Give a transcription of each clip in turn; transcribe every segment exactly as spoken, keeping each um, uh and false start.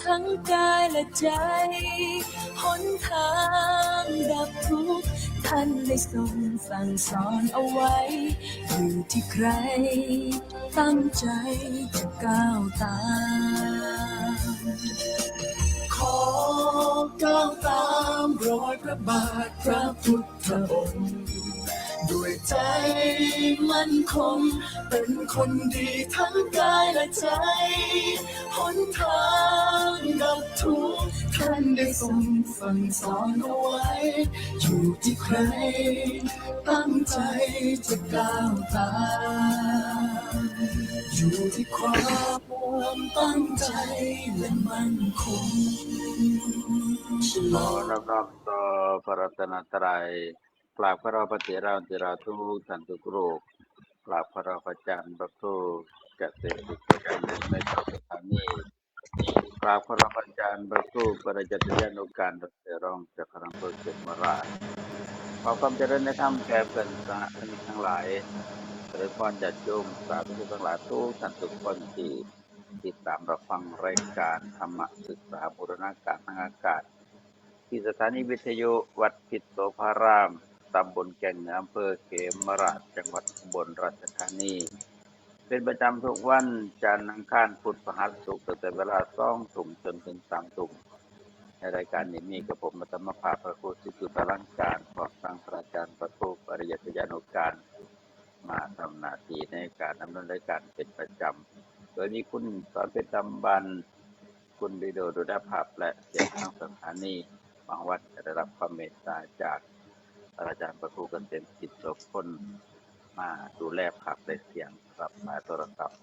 ทั้งกายและใจ หนทางดับทุกข์ท่านได้ทรงสั่งสอนเอาไว้ อยู่ที่ใคร ตั้งใจจะก้าวตาม ขอก้าวตามรอยพระบาทพระพุทธองค์ ด้วยใจมั่นคง เป็นคนดีทั้งกายและใจ หนทางดับทุกข์ท่านได้ทรงสั่งสอนเอาไว้ อยู่ที่ใคร ตั้งใจจะก้าวตาม อยู่ที่ความตั้งใจและมั่นคง ขอนอบน้อมต่อพระรัตนตรัย กราบคารวะพระเถรานุเถราทุกท่านทุกรูป กราบคารวะพระอาจารย์พระครูเกษตรสุขในเจ้าสถานี กราบคารวะพระอาจารย์พระครูปริยัติยานุการดอกเตอร์รองเจ้าคณะอำเภอเขมราช ขอความเจริญในธรรมแก่เพื่อนสาธมิกทั้งหลาย เจริญพรญาติโยมสาธุชนทั้งหลายทุกท่านทุกคนที่ติดตามรับฟังรายการธรรมศึกษาบูรณาการทางอากาศ ที่สถานีวิทยุวัดพิษโสภาราม ตำบลแก่งเหนือ อำเภอเขมราช จังหวัดอุบลราชธานี เป็นประจำทุกวันจันทร์อังคารพุธพฤหัสศุกร์ตั้งแต่เวลาสองทุ่มจนถึงสามทุ่ม ในรายการนี้มีกับผมอาตมาภาพพระครูสิทธิสุตลังการพร้อมทั้งพระอาจารย์พระครูปริยัติยานุการ มาทำหน้าที่ในการดำเนินรายการเป็นประจำ โดยมีคุณสอนเพชรดำบรรณ คุณวิโดดูแลภาพและเสียงทางสถานี บางวันจะได้รับความเมตตาจากพระอาจารย์พระครูเกษมจิตโสพล มาดูแลภาพและเสียงรับสายโทรศัพท์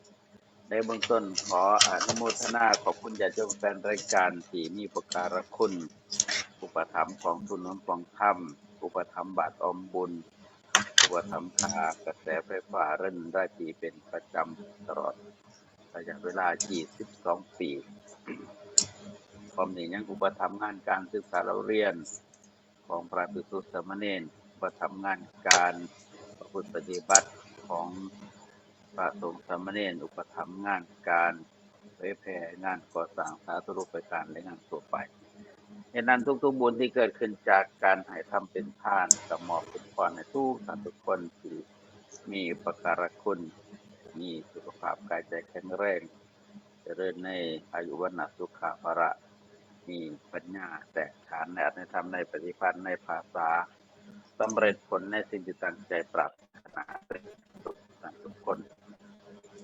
ในเบื้องต้นขออนุโมทนาขอบคุณญาติโยมแฟนรายการที่มีอุปการะคุณ อุปถัมภ์กองทุนหนุนกองธรรม อุปถัมภ์บาทออมบุญ อุปถัมภ์ค่ากระแสไฟฟ้าเรื่อนรายปีเป็นประจำตลอดระยะเวลายี่สิบสองปี พร้อมนี้ยังอุปถัมภ์งานการศึกษาเล่าเรียนของพระภิกษุสามเณร อุปถัมภ์งานการประพฤติปฏิบัติของพระสงฆ์สามเณร อุปถัมภ์งานการเผยแผ่งานก่อสร้างสาธารณูปการและงานทั่วไป เหตุนั้นทุกๆบุญที่เกิดขึ้นจากการให้ทำเป็นทานก็มอบเป็นพรให้ทุกท่านทุกคนที่มีอุปการะคุณ มีสุขภาพกายใจแข็งแรง เจริญในอายุวรรณะสุขะพละ มีปัญญาแตกฉานในอัตถธรรมในปฏิภาณในภาษา สำเร็จผลในสิ่งที่ตั้งใจปรารถนาทุกท่านทุกคน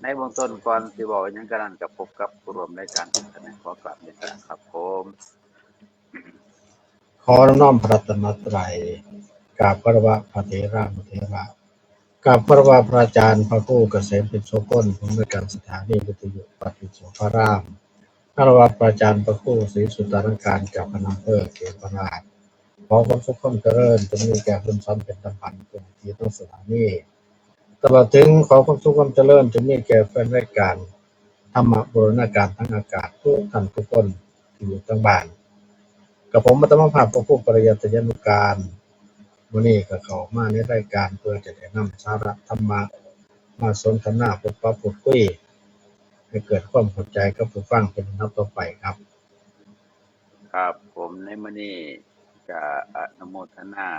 ในเบื้องต้นก่อนสิเว้าหยังกะนั้นก็พบกับผู้ร่วมรายการทุกท่านขอกราบเรียนครับผม ขอน้อมพระรัตนตรัย กราบคารวะพระเถรานุเถระ กราบคารวะพระอาจารย์พระครูเกษมปิโสพล ผู้อำนวยการสถานีวิทยุวัดพิษโสภาราม คารวะพระอาจารย์พระครูศรีสุตตาลังการ เจ้าคณะอำเภอเขมราช ขอความสุขความเจริญจงมีแก่คุณสอนเพชรดำบรรณ ผู้ที่ตั้งสถานี ตลอดถึงขอความสุขความเจริญจงมีแก่แฟนรายการธรรมบูรณาการทางอากาศทุกท่านทุกคนที่อยู่ทางบ้าน กับผมอาตมาภาพพระครูปริยัติยานุการ มื้อนี้ก็เข้ามาในรายการเพื่อจะได้นำสาระธรรมะมาสนทนาพบปะพูดคุย ให้เกิดความเข้าใจกับผู้ฟังเป็นลำดับต่อไปครับ ครับผม ในมื้อนี้จะอนุโมทนา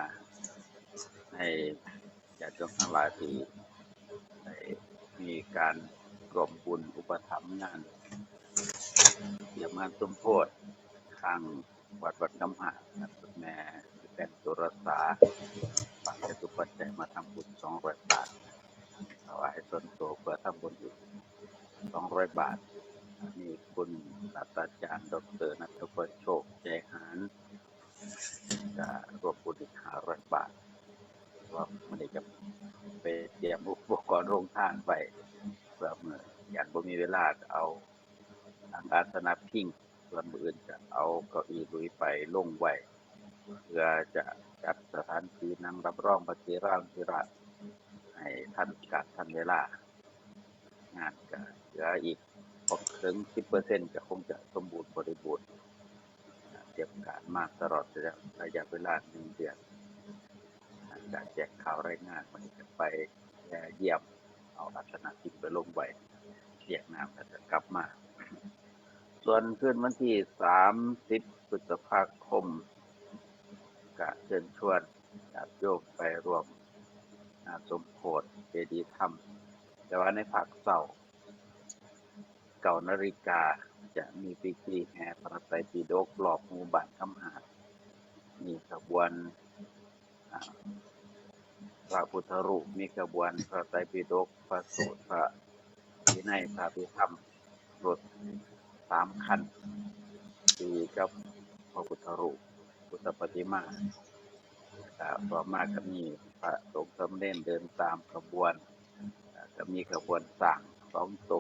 ให้ญาติโยมทั้งหลายที่ได้มีการร่วมบุญอุปถัมภ์งานเตรียมงานสมโภชครั้งวัดวัดกำหาดนะ คุณแม่แตนสุรสา ฝากจตุปัจจัยมาทำบุญสองร้อยบาท ถวายส่วนตัวเพื่อทำบุญอีกสองร้อยบาท มีคุณศาสตราจารย์ดอกเตอร์ณัฐพลโชค ใจหาร ก็ร่วมบุญอีกห้าร้อยบาท ว่ามื้อนี้จะไปเตรียมอุปกรณ์โรงทานไว้ เพื่อมื้อ ย่านบ่มีเวลาก็เอาหลังอาสนะพิง ส่วนมื้ออื่นจะเอาเก้าอี้ลุยไปลงไว้ เพื่อจะจัดสถานที่นั่งรับรองพระเถรานุเถระให้ทันการทันเวลา งานก็เหลืออีกบ่เกินสิบเปอร์เซ็นต์ ก็คงจะสมบูรณ์บริบูรณ์ เตรียมการมาตลอดระยะ ระยะเวลาหนึ่งเดือน หลังจากแจ้งข่าวรายงาน มันจะไปเยี่ยม เอาอาสนะพิงไปลงไว้ เรียกน้ำแล้วก็กลับมา ส่วนคืนวันที่สามสิบพฤษภาคม ก็เชิญชวนญาติโยมไปร่วมงานสมโภชเจดีย์ธรรม แต่ว่าในภาคเช้า เก้านาฬิกา จะมีพิธีแห่พระไตรปิฎกรอบหมู่บ้านคำหาด มีขบวน อ่า พระพุทธรูป มีขบวนพระไตรปิฎก พระสูตร พระวินัย พระอภิธรรม รถสามคัน ตีกับพระพุทธรูป พุทธปฏิมา แล้วก็ต่อมาก็มีพระสงฆ์สามเณรเดินตามขบวน แล้วก็มีขบวนช้างสองโต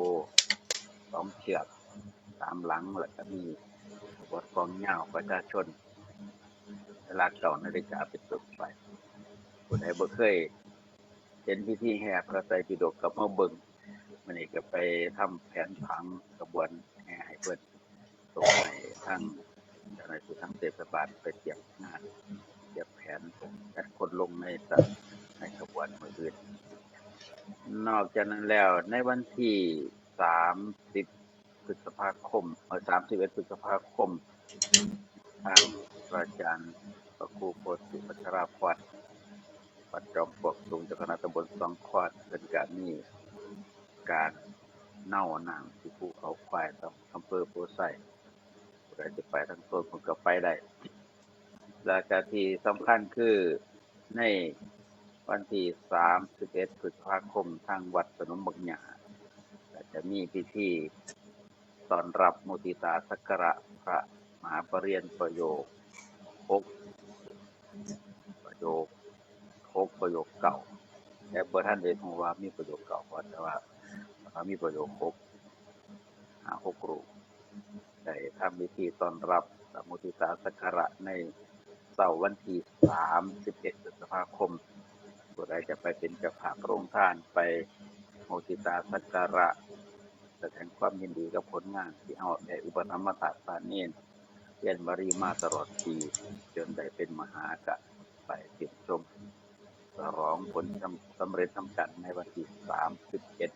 สองเชือกตามหลัง แล้วก็มีขบวนกลองยาวประชาชน เวลาเก้านาฬิกาเป็นต้นไป ผู้ใดบ่เคยเห็นพิธีแห่พระไตรปิฎกก็มาเบิ่ง มื้อนี้ก็ไปทำแผนผังขบวนแห่ให้เพิ่น ส่งให้ทางเจ้าหน้าที่ทางเทศบาลไปเตรียมงาน เตรียมแผนจัดคนลงในตะ-, ในขบวนมื้ออื่น นอกจากนั้นแล้ว ในวันที่สามสิบพฤษภาคม เอ่อ สามสิบเอ็ดพฤษภาคม ทางพระอาจารย์พระครูโพธิพัชราพร วัดจอมปลวกสูง เจ้าคณะตำบลสองคอน เพิ่นก็มีการเนาน้ำที่ภูเขาควาย อำเภอโพไซ ผู้ใดจะไปทางโซนเพิ่นก็ไปได้ แล้วก็ที่สำคัญคือในวันที่สามสิบเอ็ดพฤษภาคม ทางวัดสนมบักหญ้า ก็จะมีพิธีต้อนรับมุทิตาสักการะพระมหาปริญญาประโยคหก ประโยคหก ประโยคเก้า แต่บ่ทันได้ฮู้ว่ามีประโยคเก้าบ่ แต่ว่า ว่ามีประโยคหก อ่า หกรูป ได้ทำพิธีต้อนรับมุทิตาสักการะในเช้าวันที่สามสิบเอ็ดพฤษภาคม ผู้ใดจะไปเป็นเจ้าภาพโรงทาน ไปมุทิตาสักการะ แสดงความยินดีกับผลงานที่เฮาได้อุปถัมภ์มาสร้างสร้างเณร เรียนวารีมาตลอดปี จนได้เป็นมหา ก็ไปชื่นชม ฉลองผลสำเร็จนำกันในวันที่สามสิบเอ็ด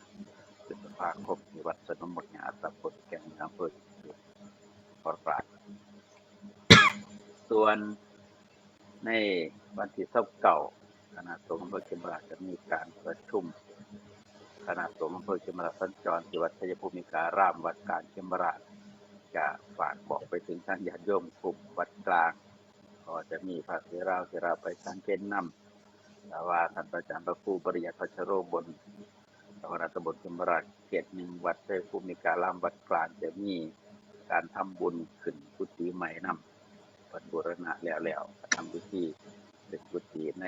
พฤษภาคม ที่วัดสนมบักหญ้า ตำบลแก่งเหนือ อำเภอเชียงคาน ส่วนในวันที่ยี่สิบเก้า คณะสงฆ์อำเภอเขมราฐจะมีการประชุม คณะสงฆ์อำเภอเขมราฐสัญจร ที่วัดชัยภูมิการาม วัดกลางเขมราฐ จะฝากบอกไปถึงทางญาติโยมกลุ่มวัดกลาง ก็จะมีพระเถราเถระไปฉันเพลนำ แต่ว่าท่านพระอาจารย์พระครูปริยัติพัชโรบล เจ้าคณะตำบลเขมราฐเขตหนึ่ง วัดชัยภูมิการาม วัดกลาง จะมีการทำบุญขึ้นกุฏิใหม่นำ เพิ่นบูรณะแล้วแล้ว ก็ทำพิธีขึ้นกุฏิใน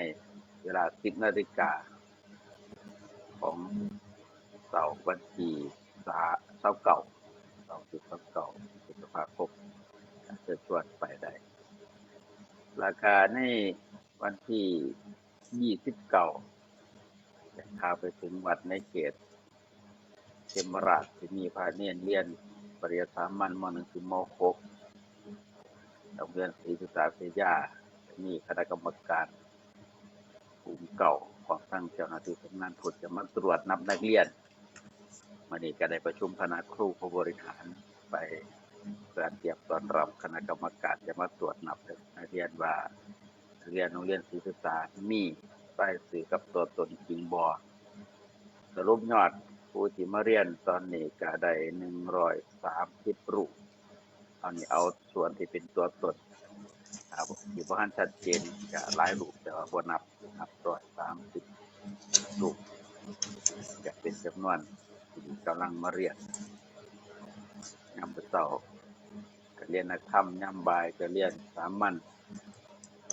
เวลาสิบนาฬิกา ของเสาร์วันที่สาม ยี่สิบเก้า เสาร์ที่ยี่สิบเก้าพฤษภาคม เชิญชวนไปได้ แล้วก็ในวันที่ยี่สิบเก้า จะพาไปถึงวัดในเขตเขมราฐ ที่มีพระเณรเรียนปริยัติสามัญ ม.หนึ่ง ถึง ม.หก โรงเรียนศรีสุตตาเสยา จะมีคณะกรรมการกลุ่มเก่าของทางเจ้าหน้าที่สำนักพุทธจะมาตรวจนับนักเรียน มื้อนี้ก็ได้ประชุมคณะครูผู้บริหารไป เพื่อเตรียมต้อนรับคณะกรรมการจะมาตรวจนับนักเรียนว่า นักเรียนโรงเรียนศรีสุตตามีรายชื่อกับตัวตนจริงบ่ สรุปยอดผู้ที่มาเรียนตอนนี้ก็ได้หนึ่งร้อยสามสิบรูป อันนี้เอาส่วนที่เป็นตัวตน อ่า ที่บ่ทันชัดเจนก็หลายรูป แต่ว่าบ่นับ นับร้อยสามสิบรูป ก็เป็นจำนวนที่กำลังมาเรียน ยามมื้อเช้าก็เรียนนักธรรม ยามบ่ายก็เรียนสามัญ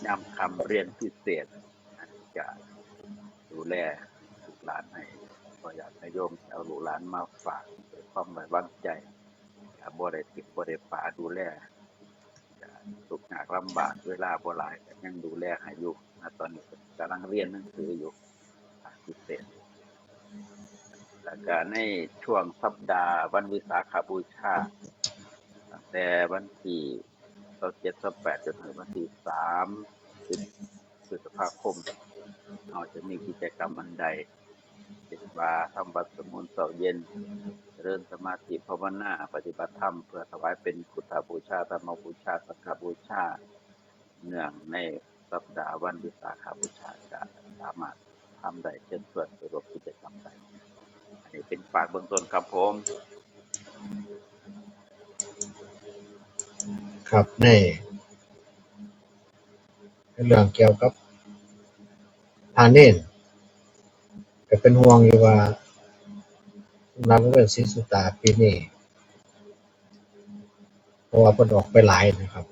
ยามค่ำเรียนพิเศษ อันนี้ก็ดูแลลูกหลานให้ ก็อยากให้โยมเอาลูกหลานมาฝากด้วยความไว้วางใจ ก็บ่ได้ถิ่มบ่ได้ปะ ดูแล ก็ทุกข์ยากลำบาก เวลาบ่หลายก็ยังดูแลให้อยู่ ณ ตอนนี้ก็กำลังเรียนหนังสืออยู่ ภาคพิเศษ แล้วก็ในช่วงสัปดาห์วันวิสาขบูชา ตั้งแต่วันที่ยี่สิบเจ็ด ยี่สิบแปด จนถึงวันที่สามสิบพฤษภาคม เราจะมีกิจกรรมอันใด เป็น ว่าทำวัดสวดมนต์เช้าเย็น เจริญสมาธิภาวนาปฏิบัติธรรม เพื่อถวายเป็นพุทธบูชา ธรรมบูชา สังฆบูชา เนื่องในสัปดาห์วันวิสาขบูชา จะสามารถทำได้ เชิญชวนไปร่วมกิจกรรมได้ อันนี้เป็นฝากเบื้องต้นครับผม ครับ ในเรื่องเกี่ยวกับพระเณร ก็เป็นห่วงอยู่ว่าสำหรับโรงเรียนศรีสุตตาปีนี้ เพราะว่าเพิ่นออกไปหลายนะครับ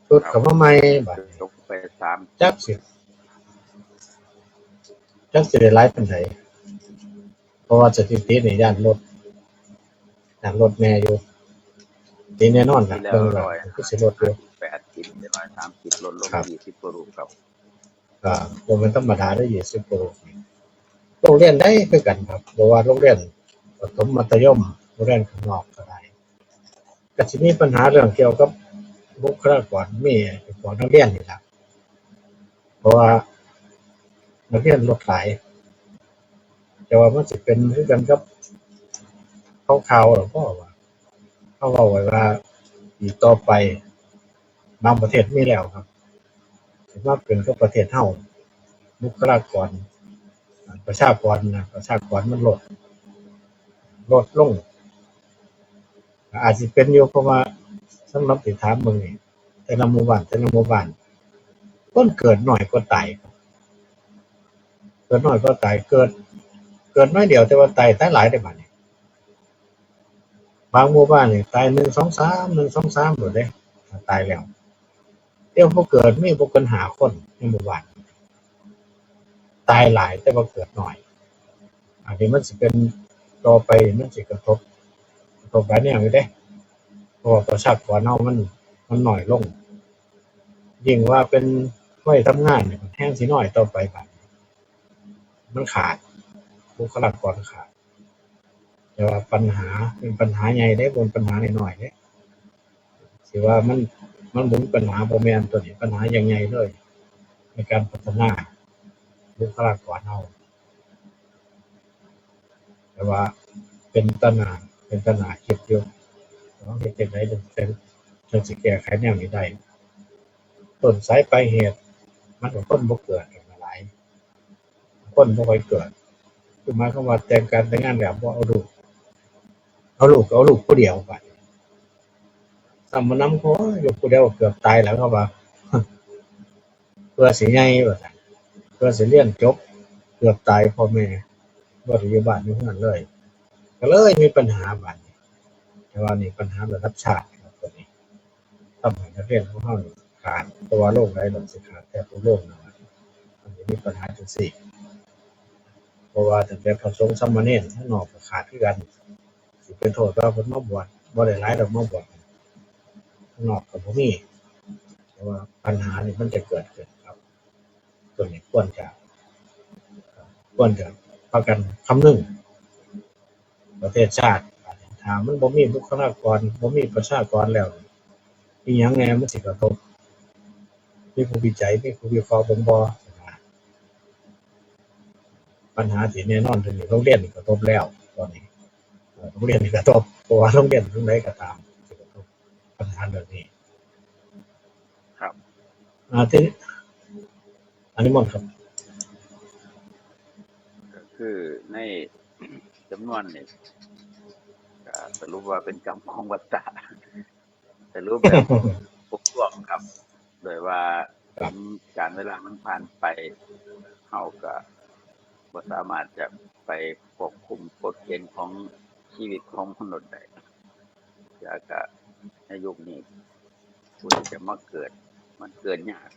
ชุดก็มาใหม่บัดนี้ ยกไปสาม จักสิ จักสิได้หลายปานใด เพราะว่าสถิตินี่ย่านลด ย่านลดแน่อยู่ นี่แน่นอนล่ะ เบิ่งแล้วคือสิลดอยู่ แปดสิบ ร้อยสามสิบ ลดลง ครับ ยี่สิบกว่ารูปครับ ก็บ่แม่นธรรมดาเด้อ ยี่สิบกว่ารูปนี่ โรงเรียนใดคือกันครับ บ่ว่าโรงเรียนประถมมัธยม โรงเรียนข้างนอกก็ได้ ก็สิมีปัญหาเรื่องเกี่ยวกับบุคลากร มีพวกนักเรียนนี่ล่ะ เพราะว่านักเรียนลดหลาย แต่ว่ามันสิเป็นคือกันกับข่าวๆหรอ เพราะว่าเขาเว้าไว้ว่าอีกต่อไป บางประเทศมีแล้วครับ สิมาเป็นกับประเทศเฮา บุคลากร ประชากรนะ ประชากรมันลด ลดลง อาจสิเป็นอยู่ เพราะว่าสำหรับที่ถามเบิ่งนี่ แต่ละหมู่บ้าน แต่ละหมู่บ้าน คนเกิดน้อยกว่าตายครับ เกิดน้อยกว่าตาย เกิด เกิดน้อยเดียวแต่ว่าตาย ตายหลายเด้บัดนี้ บางหมู่บ้านนี่ตายหนึ่ง สอง สาม หนึ่ง สอง สาม โลดเด้ ตายแล้ว แต่ว่าบ่เกิด มีบ่เกินห้าคนในหมู่บ้าน ตายหลายแต่ว่าเกิดน้อย อันนี้มันสิเป็นต่อไป มันสิกระทบ กระทบหลายแนวอยู่เด้ เพราะว่าประชากรเฮามัน มันน้อยลง ยิ่งว่าเป็นวัยทำงานนี่ แฮงสิน้อยต่อไปบัดนี้ มันขาด บุคลากรขาด แต่ว่าปัญหาเป็นปัญหาใหญ่เด้ บ่เป็นปัญหาน้อยๆเด้ สิว่ามัน มันบ่มีปัญหา บ่แม่น ตัวนี้ปัญหาอย่างใหญ่เลย ในการพัฒนาบุคลากรเฮา แต่ว่าเป็นตาหน้า เป็นตาหน้าคิดอยู่ ว่าเฮ็ดจั่งใดจั่ง จั่ง จั่งสิแก้ไขแนวนี้ได้ ต้นสายปลายเหตุ มันก็คนบ่เกิดกันหลาย คนบ่ค่อยเกิด คือหมายความว่าแต่งการแต่งงานแล้วบ่เอาลูก เอาลูกก็เอาลูกผู้เดียวบัดนี้ ซ้ำมานำ โอ้ย ลูกผู้เดียวเกือบตายแล้ว เขาว่า เพื่อสิใหญ่ว่าซั่น เพื่อสิเรียนจบ เกือบตาย พ่อแม่บ่ได้อยู่บ้านอยู่เฮือนเลย ก็เลยมีปัญหาบัดนี้ แต่ว่านี่ปัญหาระดับชาติครับ ตัวนี้ ทำให้นักเรียนของเฮานี่ขาด เพราะว่าโรงใดล่ะสิขาดแทบทุกโรงนั่นล่ะ มันสิมีปัญหาจั่งซี้ เพราะว่าตั้งแต่พระสงฆ์สามเณรข้างนอกก็ขาดคือกัน สิไปโทษว่าเพิ่นมาบวช บ่ได้หลายดอกมาบวช ข้างนอกก็บ่มี แต่ว่าปัญหานี่มันจะเกิดขึ้นครับ ตัวนี้ควรจะ ควรจะพากันคำนึง ประเทศชาติ ถ้ามันบ่มีบุคลากร บ่มีประชากรแล้ว อีหยังแหน่มันสิกระทบ มีผู้วิจัย มีผู้วิเคราะห์บ่ ปัญหาที่แน่นอน คือโรงเรียนนี่กระทบแล้ว ตอนนี้ เอ่อ โรงเรียนนี่กระทบ เพราะว่าโรงเรียนตรงใดก็ตาม สิกระทบปัญหาเรื่องนี้ ครับ อ่า ทีนี้ อันนี้มนต์ครับ ก็คือในจำนวนนี่ ก็สรุปว่าเป็นกรรมของวัฏฏะ สรุปแบบครบถ้วนครับ โดยว่า ครับ การเวลามันผ่านไป เฮาก็บ่สามารถจะไปควบคุมกฎเกณฑ์ของชีวิตของมนุษย์ได้ แล้วก็ในยุคนี้ ผู้ที่จะมาเกิด มันเกิดยาก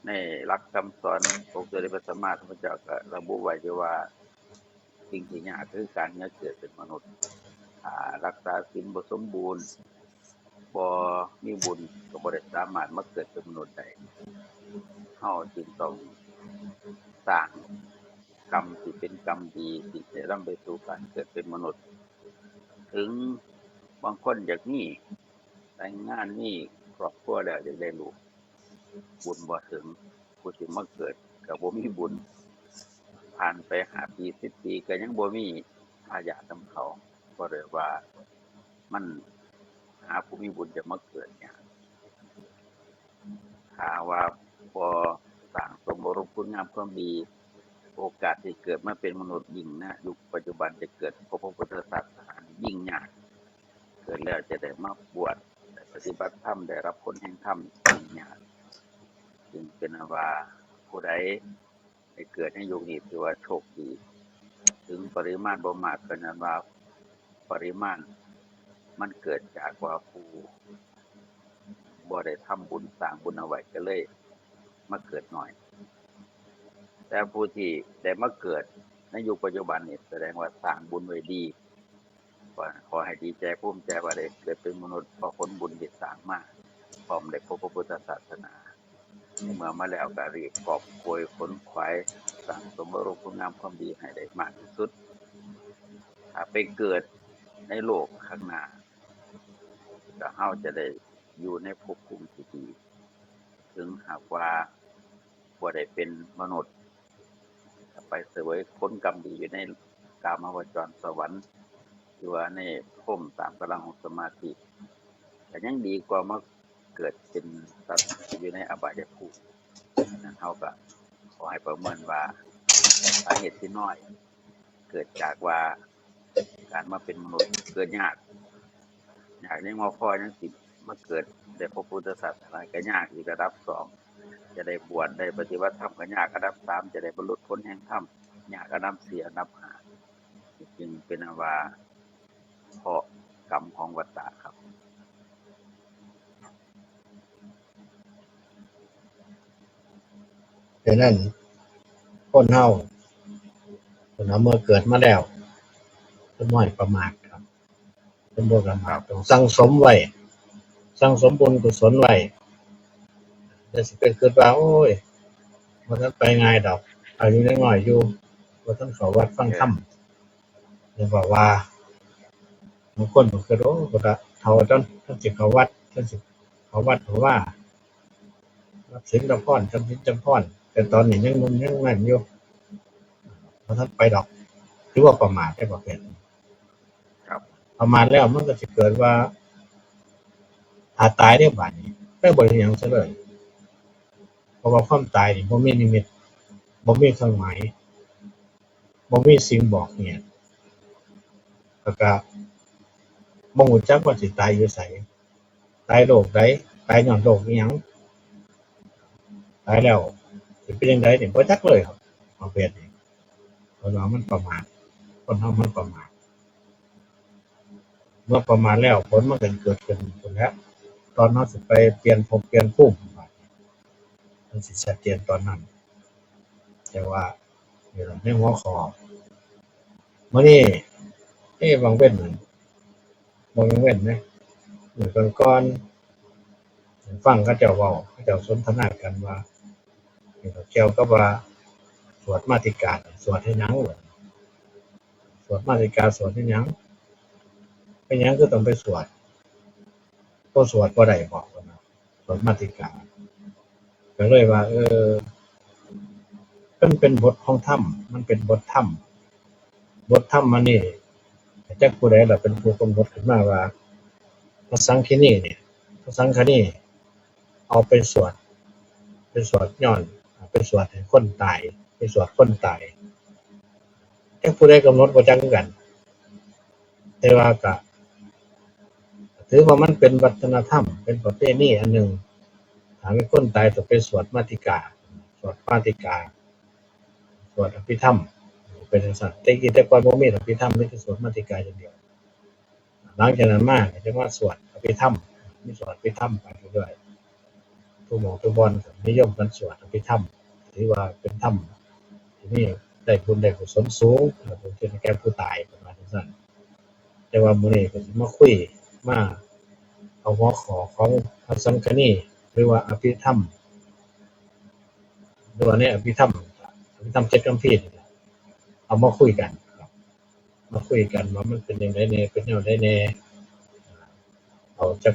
ในหลักคำสอนของสมเด็จพระสัมมาสัมพุทธเจ้าก็ระบุไว้อยู่ว่า สิ่งที่ยากคือการมาเกิดเป็นมนุษย์ ถ้ารักษาศีลบ่สมบูรณ์ บ่มีบุญ ก็บ่ได้สามารถมาเกิดเป็นมนุษย์ได้ เฮาจึงต้องสร้างกรรมที่เป็นกรรมดี ที่จะนำไปสู่การเกิดเป็นมนุษย์ ถึงบางคนอยากมี แต่งงานมีครอบครัวแล้วอยากได้ลูก บุญบ่ถึง ผู้ที่มาเกิดก็บ่มีบุญ พ ผ่านไปห้าปีสิบปีก็ยังบ่มีทายาทนำเขา ก็เลยว่ามันหาผู้มีบุญจะมาเกิดเนี่ย ถ้าว่าบ่สร้างสมบูรณ์คุณงามความดี โอกาสที่เกิดมาเป็นมนุษย์ยิ่งนะ ยุคปัจจุบันจะเกิดพบพระพุทธศาสนายิ่งยาก เกิดแล้วจะได้มาบวช ได้ปฏิบัติธรรม ได้รับผลแห่งธรรมยิ่งยาก จึงเป็นว่าผู้ใดได้เกิดในยุคนี้ถือว่าโชคดี ถึงปริมาณบ่มากก็นั้นว่าปริมาณมันเกิดจากว่าผู้บ่ได้ทำบุญสร้างบุญเอาไว้ก็เลยมาเกิดน้อย แต่ผู้ที่ได้มาเกิดในยุคปัจจุบันนี่แสดงว่าสร้างบุญไว้ดี ก็ขอให้ดีใจภูมิใจว่าได้เกิดเป็นมนุษย์เพราะผลบุญที่สร้างมา พร้อมได้พบพระพุทธศาสนา เมื่อมาแล้วก็รีบกอบโกยขนขวายสร้างสมบูรณ์คุณงามความดีให้ได้มากที่สุด ถ้าไปเกิดในโลกข้างหน้าก็เฮาจะได้อยู่ในภพภูมิที่ดี ถึงหากว่าบ่ได้เป็นมนุษย์ ไปเสวยผลกรรมดีอยู่ในกามาวจรสวรรค์ หรือว่าในพรหมตามกำลังของสมาธิ ก็ยังดีกว่ามาเกิดเป็นสัตว์อยู่ในอบายภูมิ นั้นเฮาก็ขอให้ประเมินว่าสาเหตุที่น้อย เกิดจากว่าการมาเป็นมนุษย์เกิดยาก ยากยังบ่พอยังสิมาเกิดได้พบพุทธศาสนาก็ยากอีกระดับสอง จะได้บวชได้ปฏิบัติธรรมก็ยากระดับสาม จะได้บรรลุผลแห่งธรรมยากระดับสี่ ระดับห้า จึงเป็นอันว่าเคราะห์กรรมของวัฏฏะครับ ฉะนั้นคนเฮาคนเฮาเมื่อเกิดมาแล้วเพิ่นบ่ให้ประมาทครับ เพิ่นบ่ประมาท ต้องสั่งสมไว้ สั่งสมบุญกุศลไว้ อย่าสิไปคิดว่า โอ้ย บ่ทันไปง่ายดอก อายุยังน้อยอยู่ บ่ทันเข้าวัดฟังธรรม เพิ่นบอกว่า บางคนก็คิด โอ้ ก็เฒ่าจน จนสิเข้าวัด จนสิเข้าวัดเข้าวา รับศีลรับพร จำศีลจำพร แต่ตอนนี้ยังหนุ่มยังแน่นอยู่ บ่ทันไปดอก ถือว่าประมาทได้ประเภทนี้ ครับ ประมาทแล้วมันก็สิเกิดว่า ถ้าตายได้บาดนี้ ไปบ่ได้หยังซะเลย เพราะว่าความตายนี่บ่มีนิมิต บ่มีเครื่องหมาย บ่มีสิ่งบอกเหตุ แล้วก็บ่ฮู้จักว่าสิตายอยู่ไส ตายโรคใด ตายย้อนโรคอิหยัง ตายแล้วสิเป็นจั่งใดนี่บ่จักเลยครับ ประเภทนี้ เพราะว่ามันประมาท คนเฮามันประมาท เมื่อประมาทแล้วผลมันก็เกิดขึ้นพู้นแหละ ตอนเฮาสิไปเปลี่ยนภพเปลี่ยนภูมิ มันสิชัดเจนตอนนั้น แต่ว่านี่ล่ะในหัวข้อมื้อนี้ เอ้ บางเว้นนั่น บ่แม่นเว้นนะ มื้อก่อนๆ ฟังเขาเจ้าเว้า เขาเจ้าสนทนากันว่า เกี่ยวกับว่า สวดมาติกา สวดเฮ็ดหยังวะ สวดมาติกา สวดเฮ็ดหยัง เป็นหยังคือต้องไปสวด บ่สวดบ่ได้บอกว่านะ สวดมาติกา ก็เลยว่า เออ มันเป็นบทของธรรม มันเป็นบทธรรม บทธรรมอันนี้ จักผู้ใดล่ะเป็นผู้กำหนดขึ้นมาว่า พระสังฆินีเนี่ย พระสังฆานี เอาไปสวด ไปสวดย้อน ไปสวดให้คนตาย ไปสวดคนตาย จักผู้ใดกำหนดบ่จักคือกัน แต่ว่าก็ ถือว่ามันเป็นวัฒนธรรม เป็นประเพณีอันหนึ่ง ถ้ามีคนตายต้องไปสวดมาติกา สวดมาติกา สวดอภิธรรม เป็นจั่งซั้น แต่กี้แต่ก่อนบ่มีอภิธรรม มีแต่สวดมาติกาอย่างเดียว หลังจากนั้นมาก็จะมาสวดอภิธรรม มีสวดอภิธรรมไปเรื่อยๆ ทุกหม่องทุกบ่อนก็นิยมกันสวดอภิธรรม ถือว่าเป็นธรรมที่มีได้บุญได้กุศลสูง และเป็นที่แก่ผู้ตายประมาณนั้น แต่ว่ามื้อนี้ก็สิมาคุย มาเอาหัวข้อของพระสังฆานี หรือว่าอภิธรรม หรือว่าในอภิธรรม อภิธรรมเจ็ดคัมภีร์นี่ล่ะ เอามาคุยกันครับ มาคุยกันว่ามันเป็นจั่งใดแน่ เป็นแนวใดแน่ เอาจัก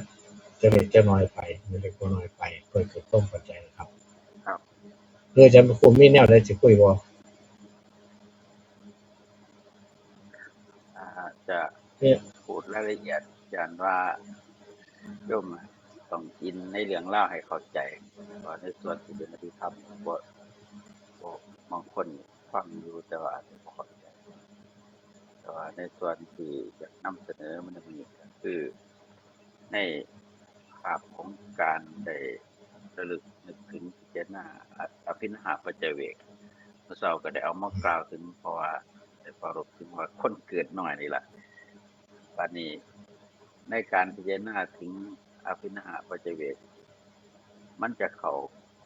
จักเล็กจักน้อยไป เล็กน้อยไป เพื่อเกิดความเข้าใจครับ ครับ เพื่อจะมีแนวใดสิคุยบ่ เนี่ย พูดรายละเอียด อาจารย์ว่าโยมต้องอินในเรื่องราวให้เข้าใจ เพราะในส่วนที่เป็นอภิธรรมบ่บ่บางคนฟังอยู่แต่ว่าอาจจะบ่เข้าใจ แต่ว่าในส่วนที่อยากนำเสนอมันมีก็คือ ในภาพของการได้ระลึกนึกถึงพิจารณาอภินหาปัจจเวก เมื่อเช้าก็ได้เอามากล่าวถึง เพราะว่าได้ปรารภถึงว่าคนเกิดน้อยนี่แหละ บัดนี้ในการพิจารณาถึงอภินหาปัจจเวก มันจะเข้า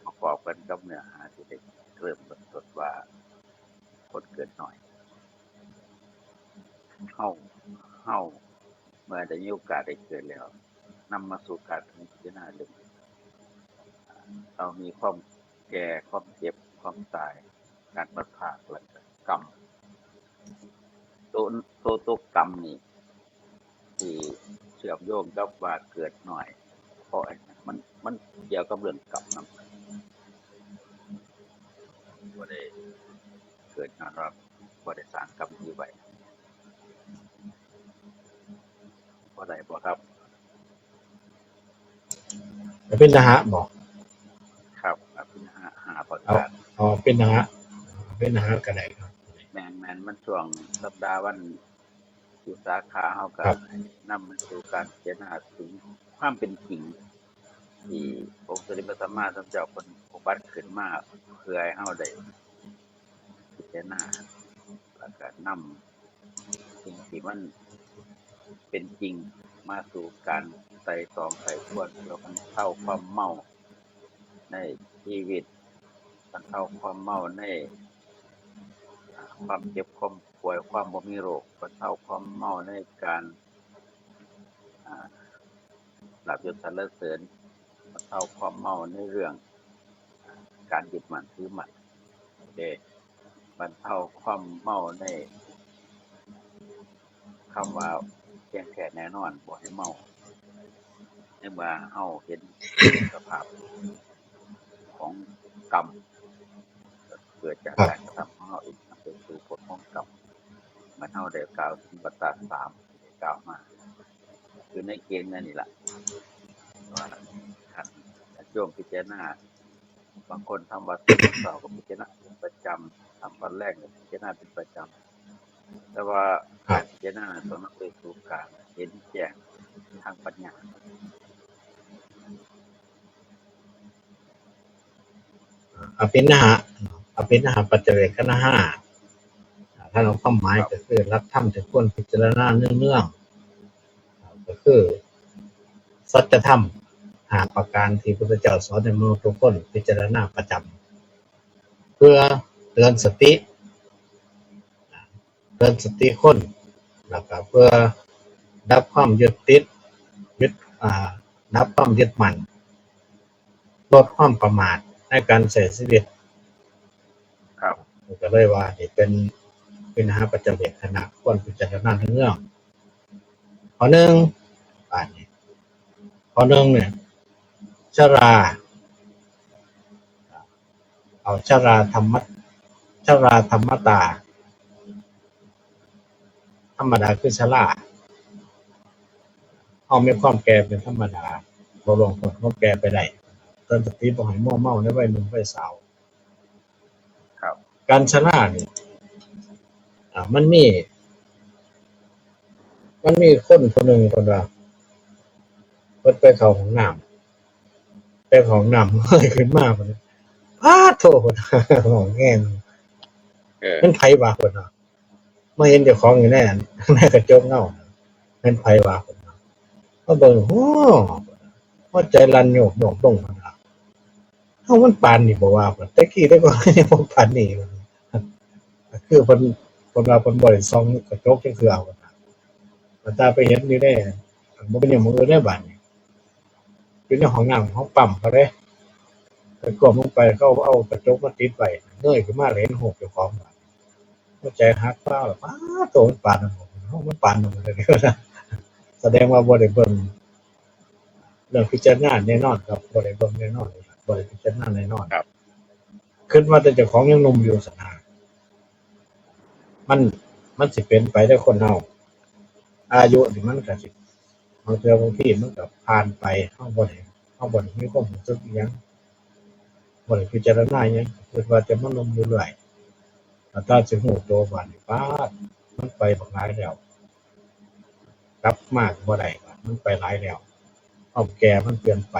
ประกอบกันกับเนื้อหาที่ได้เริ่มต้นว่า คนเกิดน้อย เฮา เฮา เมื่อได้มีโอกาสได้เกิดแล้ว นำมาสู่การพิจารณาเรื่อง เรามีความแก่ ความเจ็บ ความตาย การพัดพราก และกรรม ตัว ตัว ตัวกรรมนี่ ที่เชื่อมโยงกับว่าเกิดน้อย เพราะมัน มันเกี่ยวกับเรื่องกรรมนำ บ่ได้เกิดย้อนว่าบ่ได้สร้างกรรมดีไว้ บ่ได้บ่ครับ เป็นนะฮะบ่ ครับ อภินหา ห้าประการ อ๋อ เป็นนะฮะ เป็นนะฮะก็ได้ครับ แม่นๆ มันช่วงสัปดาห์วันวิสาขะ เฮาก็ ครับ นำมาสู่การพิจารณาถึงความเป็นจริง ที่องค์สมเด็จพระสัมมาสัมพุทธเจ้าเพิ่นอุบัติขึ้นมาเพื่อให้เฮาได้พิจารณา แล้วก็นำสิ่งที่มันเป็นจริงมาสู่การไตร่ตรองไขว่ครวญ เพื่อบรรเทาความเมาในชีวิต บรรเทาความเมาใน อ่า ความเจ็บความป่วย ความบ่มีโรค บรรเทาความเมาในการ อ่า ลาภยศสรรเสริญ บรรเทาความเมาในเรื่อง อ่า การยึดมั่นถือมั่น เด้ บรรเทาความเมาในคำว่าเที่ยงแท้แน่นอน บ่ให้เมา ในเมื่อเฮาเห็นสภาพของกรรม เกิดจากการกระทำของเฮาเอง มันเป็นสู่ผลของกรรม เหมือนเฮาได้กล่าวถึงวัตตะสามที่ได้กล่าวมา คือในเกณฑ์นั่นนี่ล่ะ ว่าคันญาติโยมพิจารณา บางคนทำวัตตะเช้าก็พิจารณาเป็นประจำ ทำวัตตะแลงก็พิจารณาเป็นประจำ แต่ว่า ครับ การพิจารณาต้องนำไปสู่การเห็นแจ้งทางปัญญา อภินหะ อภินหะปัจจเวกขณะห้า ถ้าเราความหมายก็คือหลักธรรมที่ควรพิจารณาเนืองๆ ก็คือ สัจธรรมห้าประการที่พระพุทธเจ้าสอนให้มนุษย์ทุกคนพิจารณาประจำ เพื่อเตือนสติ เตือนสติคน แล้วก็เพื่อดับความยึดติด ยึด อ่า ดับความยึดมั่น ลดความประมาทในการใช้ชีวิต ครับ ก็เลยว่านี่เป็น เป็นหาปัจจเวกขณะควรพิจารณาเรื่อง ข้อหนึ่ง อ่านนี่ ข้อหนึ่งเนี่ย ชรา เอาชราธรรมะ ชราธรรมตา ธรรมดาคือชรา เฮามีความแก่เป็นธรรมดา บ่ล่วงพ้นความแก่ไปได้ เตือนสติบ่ให้มัวเมาในวัยหนุ่มวัยสาว ครับ การชรานี่ อ่า มันมี มันมีคนคนหนึ่งเพิ่นว่า เพิ่นไปเข้าห้องน้ำ ไปเข้าห้องน้ำ เงยขึ้นมา เพิ่น "ป๊าดโธ่" เพิ่น ห้องแห้ง เออ "มันไผวะ" เพิ่นว่า มาเห็นเจ้าของอยู่ในอัน ในกระจกเงา "มันไผวะ" เพิ่นว่า มาเบิ่ง "โอ้" หัวใจลั่นโยกโยกลง เพิ่นว่า "เอ้า มันปานนี้บ่วะ" เพิ่น "แต่กี้แต่ก่อนยังบ่ปานนี้" เพิ่น คือเพิ่น เพิ่นว่าเพิ่นบ่ได้ส่องกระจกจักเทื่อ เพิ่นว่า แต่ไปเห็นอยู่ใน บ่เป็นหยัง มื้ออื่นได้บาดนี้ อยู่ในห้องน้ำของปั๊มเขาเด้ ไปก้มลงไป เขาเอากระจกมาติดไว้ เงยขึ้นมาแล้วเห็นรูปเจ้าของ หัวใจหัก "ป๊าดโธ่ มันปานนั้นบ่ มันปานนั้นบ่" แสดงว่าบ่ได้เบิ่ง เรื่องพิจารณาแน่นอนครับ บ่ได้เบิ่งแน่นอน บ่ได้พิจารณาแน่นอน ครับ คิดว่าแต่เจ้าของยังหนุ่มอยู่ซั่นนะ มัน มันสิเป็นไปได้คนเฮา อายุนี่มันก็สิบางเทื่อบางทีมันก็ผ่านไป เฮาบ่ได้ เฮาบ่ได้มีความรู้สึกอิหยัง บ่ได้พิจารณาอิหยัง คิดว่าแต่มันหนุ่มอยู่เรื่อย แล้วถ้าสิฮู้ตัวบาดนี้ ป๊าด มันไปบักหลายแล้ว กลับมาก็บ่ได้ มันไปหลายแล้ว ความแก่มันเปลี่ยนไป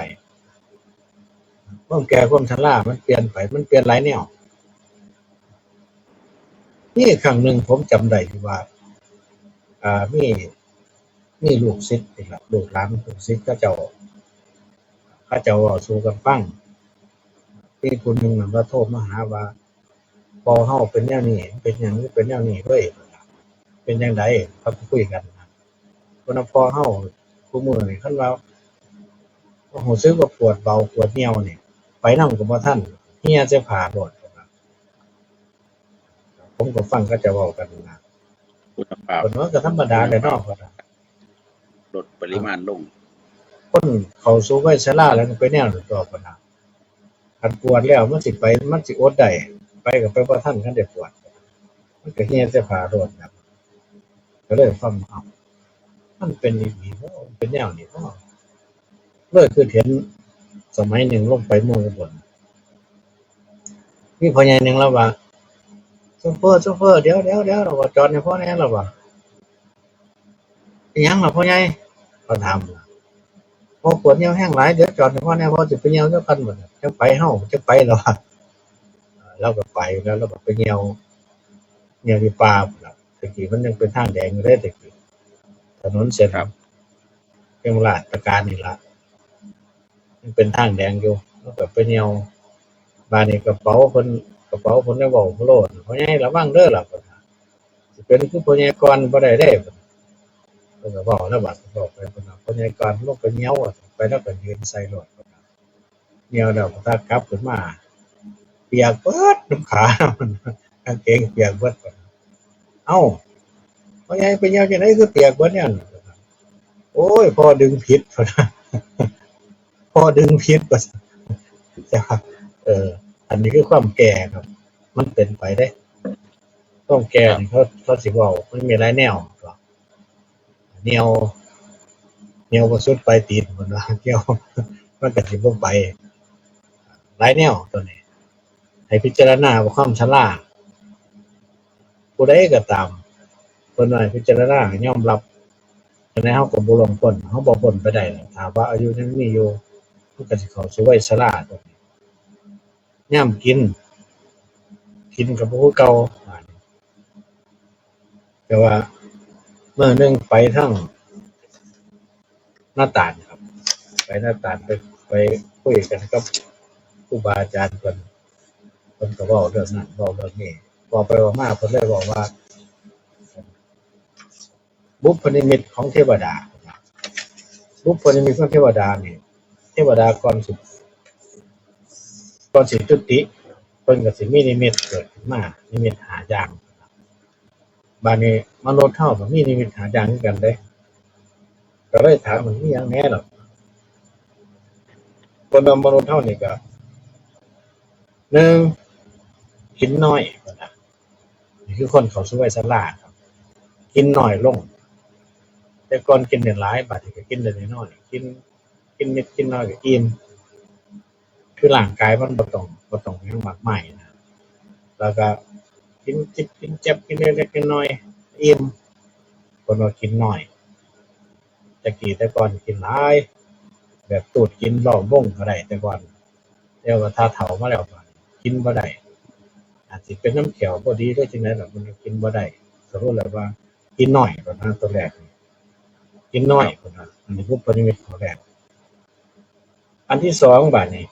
ความแก่ความชรามันเปลี่ยนไป มันเปลี่ยนหลายแนว มีครั้งหนึ่งผมจำได้อยู่ว่า อ่า มี มีลูกศิษย์นี่ล่ะ ลูกหลานลูกศิษย์เขาเจ้า เขาเจ้าเว้าสู่กันฟัง มีผู้หนึ่งนั่นว่าโทรมาหาว่า พ่อเฮาเป็นแนวนี้ เป็นหยังคือเป็นแนวนี้เว้ย เป็นจั่งใด เขาก็คุยกันนะ เพิ่นว่าพ่อเฮา คุมื้อนี่คันว่า รู้สึกว่าปวดเบาปวดเหี่ยวนี่ ไปนำก็บ่ทัน เหี่ยใส่ผ้าโลด ผมก็ฟังเขาเจ้าเว้ากันนะ คุณภาพ เพิ่นว่าก็ธรรมดาแหละเนาะ เพิ่นว่า ลดปริมาณลง คนเข้าสู่วัยชราแล้วมันเป็นแนวนั้นตัว เพิ่นว่า คันปวดแล้วมันสิไป มันสิอดได้ ไปก็ไปบ่ทันคันได้ปวด มันก็เหี่ยใส่ผ้าโลดนะ ก็เลยฟัง เอ้า มันเป็นอีหลีบ่ มันเป็นแนวนี้บ่ เลยคือเห็นสมัยหนึ่งลงไปเมืองอุบล มีพ่อใหญ่หนึ่งลาวว่า โชเฟอร์ โชเฟอร์ เดี๋ยว เดี๋ยว เดี๋ยว ลาวว่า จอดให้พ่อแหน่ ลาวว่า อิหยังล่ะพ่อใหญ่ เขาถาม พ่อปวดเหี่ยวแฮงหลาย เดี๋ยวจอดให้พ่อแหน่ พ่อสิไปเหี่ยวจักคันบัดนี้ จั่งไปเฮา จั่งไป ลาวว่า ลาวก็ไปแล้ว ลาวก็ไปเหี่ยว เหี่ยวอยู่ป่าพุ้นล่ะ แต่กี้มันยังเป็นทางแดงอยู่เด้ แต่กี้ ถนนเส้น ครับ เยาวราชตะการนี่ล่ะ มันเป็นทางแดงอยู่ ลาวก็ไปเหี่ยว บาดนี้กระเป๋าเพิ่น กระเป๋าเพิ่นได้เว้าโลด พ่อใหญ่ระวังเด้อล่ะ เพิ่นว่า สิเป็นคือพ่อใหญ่ก่อนบ่ได้เด้ เพิ่น เพิ่นก็เว้าแล้วบาดเว้าไป เพิ่นว่า พ่อใหญ่ก่อนลงไปเหี่ยว ไปแล้วก็ยืนใส่โลด เพิ่นว่า เหี่ยวแล้วก็ตักกลับขึ้นมา เปียกเบิดน้ำขา กางเกงเปียกเบิด เอ้า พ่อใหญ่ไปเหี่ยวจั่งใดคือเปียกเบิดแนวนั้น โอ้ย พ่อดึงผิด พ่อดึงผิด จ้ะ เออ อันนี้คือความแก่ครับ มันเป็นไปเด้ ความแก่นี่เขา เขาสิเว้า มันมีหลายแนว เหี่ยว เหี่ยวบ่สุดปลายตีน เพิ่นว่า เหี่ยว มันก็สิบ่ไป หลายแนวตัวนี้ ให้พิจารณาว่าความชรา ผู้ใดก็ตาม เพิ่นว่าให้พิจารณา ยอมรับ จั่งใดเฮาก็บ่ล่วงพ้น เฮาบ่พ้นไปได้หรอก ถ้าว่าอายุยังมีอยู่ มันก็สิเข้าสู่วัยชราตัวนี้ ยามกิน กินก็บ่คือเก่า แต่ว่ามื้อหนึ่งไปทางนาตาลครับ ไปนาตาล ไป ไปคุยกันกับครูบาอาจารย์เพิ่น เพิ่นก็เว้าเรื่องนั้น เว้าเรื่องนี้ เว้าไปเว้ามา เพิ่นเลยบอกว่า บุพนิมิตของเทวดา บุพนิมิตของเทวดานี่ เทวดาก่อนสิ ก่อนสิจุติ เพิ่นก็สิมีนิมิตเกิดขึ้นมา นิมิตห้าอย่าง บาดนี้มนุษย์เฮาก็มีนิมิตห้าอย่างคือกันเด้ ก็เลยถามมันมีหยังแหน่ล่ะ คนเรามนุษย์เฮานี่ก็ หนึ่ง กินน้อย นี่คือคนเข้าสู่วัยชราครับ กินน้อยลง แต่ก่อนกินได้หลาย บาดนี้ก็กินได้น้อยๆ กิน กินนิดกินน้อยก็อิ่ม คือร่างกายมันบ่ต้อง บ่ต้องหยังมากมายนะ แล้วก็กินจิบกินแจบ กินเล็กๆน้อยๆ อิ่ม เพิ่นว่ากินน้อย แต่กี้แต่ก่อนกินหลาย แบบตูดกินล้อมวงก็ได้แต่ก่อน แต่ว่าถ้าเฒ่ามาแล้วก็กินบ่ได้ อาจสิเป็นน้ำแข้วบ่ดีหรือจั่งใดล่ะ มันกินบ่ได้ สรุปแล้วว่ากินน้อยก่อนนะ ตัวแรกนี่ กินน้อยก่อนนะ อันนี้บุพนิมิตข้อแรก อันที่สองบาดนี้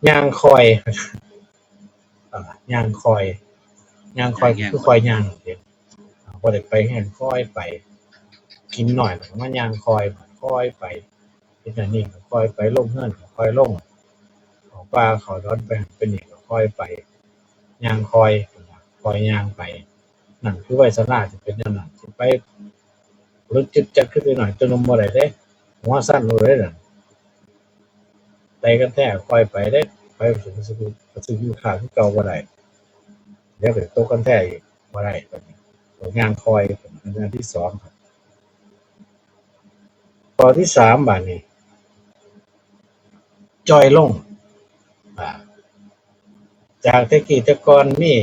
ย่างค่อย อ่า ย่างค่อย ย่างค่อย ย่าง คือค่อยย่างเด้ อ่า บ่ได้ไปแฮง ค่อยไป กินน้อยแล้วก็มาย่างค่อย ค่อยไป เฮ็ดอันนี้ก็ค่อยไป ลงเฮือนก็ค่อยลง เข้าป่าเข้าดอนไปหั่นไปนี่ก็ค่อยไป ย่างค่อย ค่อยย่างไป นั่นคือวัยชราสิเป็นแนวนั้น สิไป หรือจึกจักคือน้อย ตัวหนุ่มบ่ได้เด้ หัวสั้นเลยนั่น ไปกันแท้ค่อยไปเด้ ไปถึงสิ สิอยู่ข้างคือเก่าบ่ได้ เดี๋ยวก็ตกกันแท้อีกบ่ได้ บัดนี้ ต้องย่างค่อย อันที่สองครับ ข้อที่สามบาดนี้ จ่อยลง อ่า จากแต่กี้แต่ก่อนมี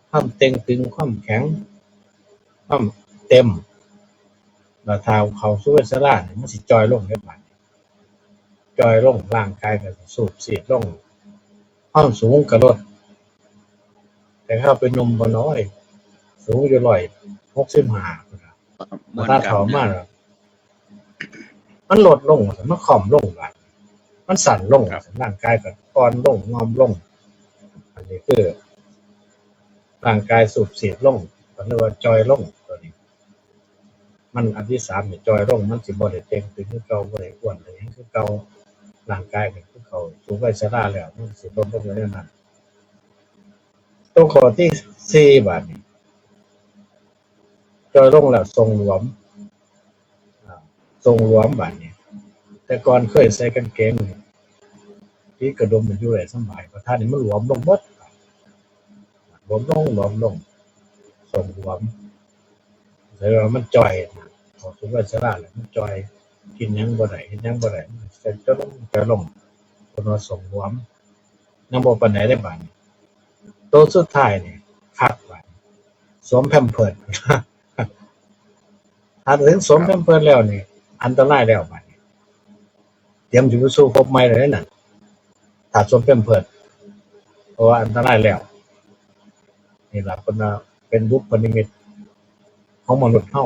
ความเต่งตึง ความแข็ง ความเต็ม แล้วถ้าเข้าสู่วัยชรานี่มันสิจ่อยลงเด้บาดนี้ จ่อยลง ร่างกายก็สิสูบซีดลง ความสูงก็ลด แต่ถ้าเป็นหนุ่มบ่น้อย สูงอยู่ร้อยหกสิบห้าพุ้นน่ะ ม่วน ถ้า กัน เฒ่ามาแล้ว มันลดลง มันค่อมลงบาด มันสั้นลง ครับ ร่างกายก็อ่อนลง งอมลง อันนี้คือ ร่างกายสูบซีดลง ก็เรียกว่าจ่อยลงตัวนี้ มันอันที่สามนี่จ่อยลง มันสิบ่ได้เต่งตึงคือเก่า บ่ได้อ้วนได้หยังคือเก่า ร่างกายก็คือเข้าสู่วัยชราแล้ว มันสิลดลงไปแนวนั้น ตัวข้อที่สี่บาดนี้ จ่อยลงแล้วทรงหลวม อ่า ทรงหลวมบาดนี้ แต่ก่อนเคยใส่กางเกงนี่ ที่กระดุมมันอยู่ได้สำบาย พอท่านี้มันหลวมลงหมด หลวมลง หลวมลง ทรงหลวม แสดงว่ามันจ่อย เข้าสู่วัยชราแล้วมันจ่อย กินหยังบ่ได้ เฮ็ดหยังบ่ได้ มันจะลง จะลง เพิ่นว่าทรงหลวม ยังบ่ปานใดเด้บาดนี้ ตัวสุดท้ายนี่ คักบาดนี้ สวมแพมเพิร์ส ถ้าถึงสวมแพมเพิร์สแล้วนี่ อันตรายแล้วบาดนี้ เตรียมสิไปสู่ภพใหม่เลยนั่น ถ้าสวมแพมเพิร์ส เพราะว่าอันตรายแล้ว นี่ล่ะเพิ่นว่าเป็นบุพนิมิตของมนุษย์เฮา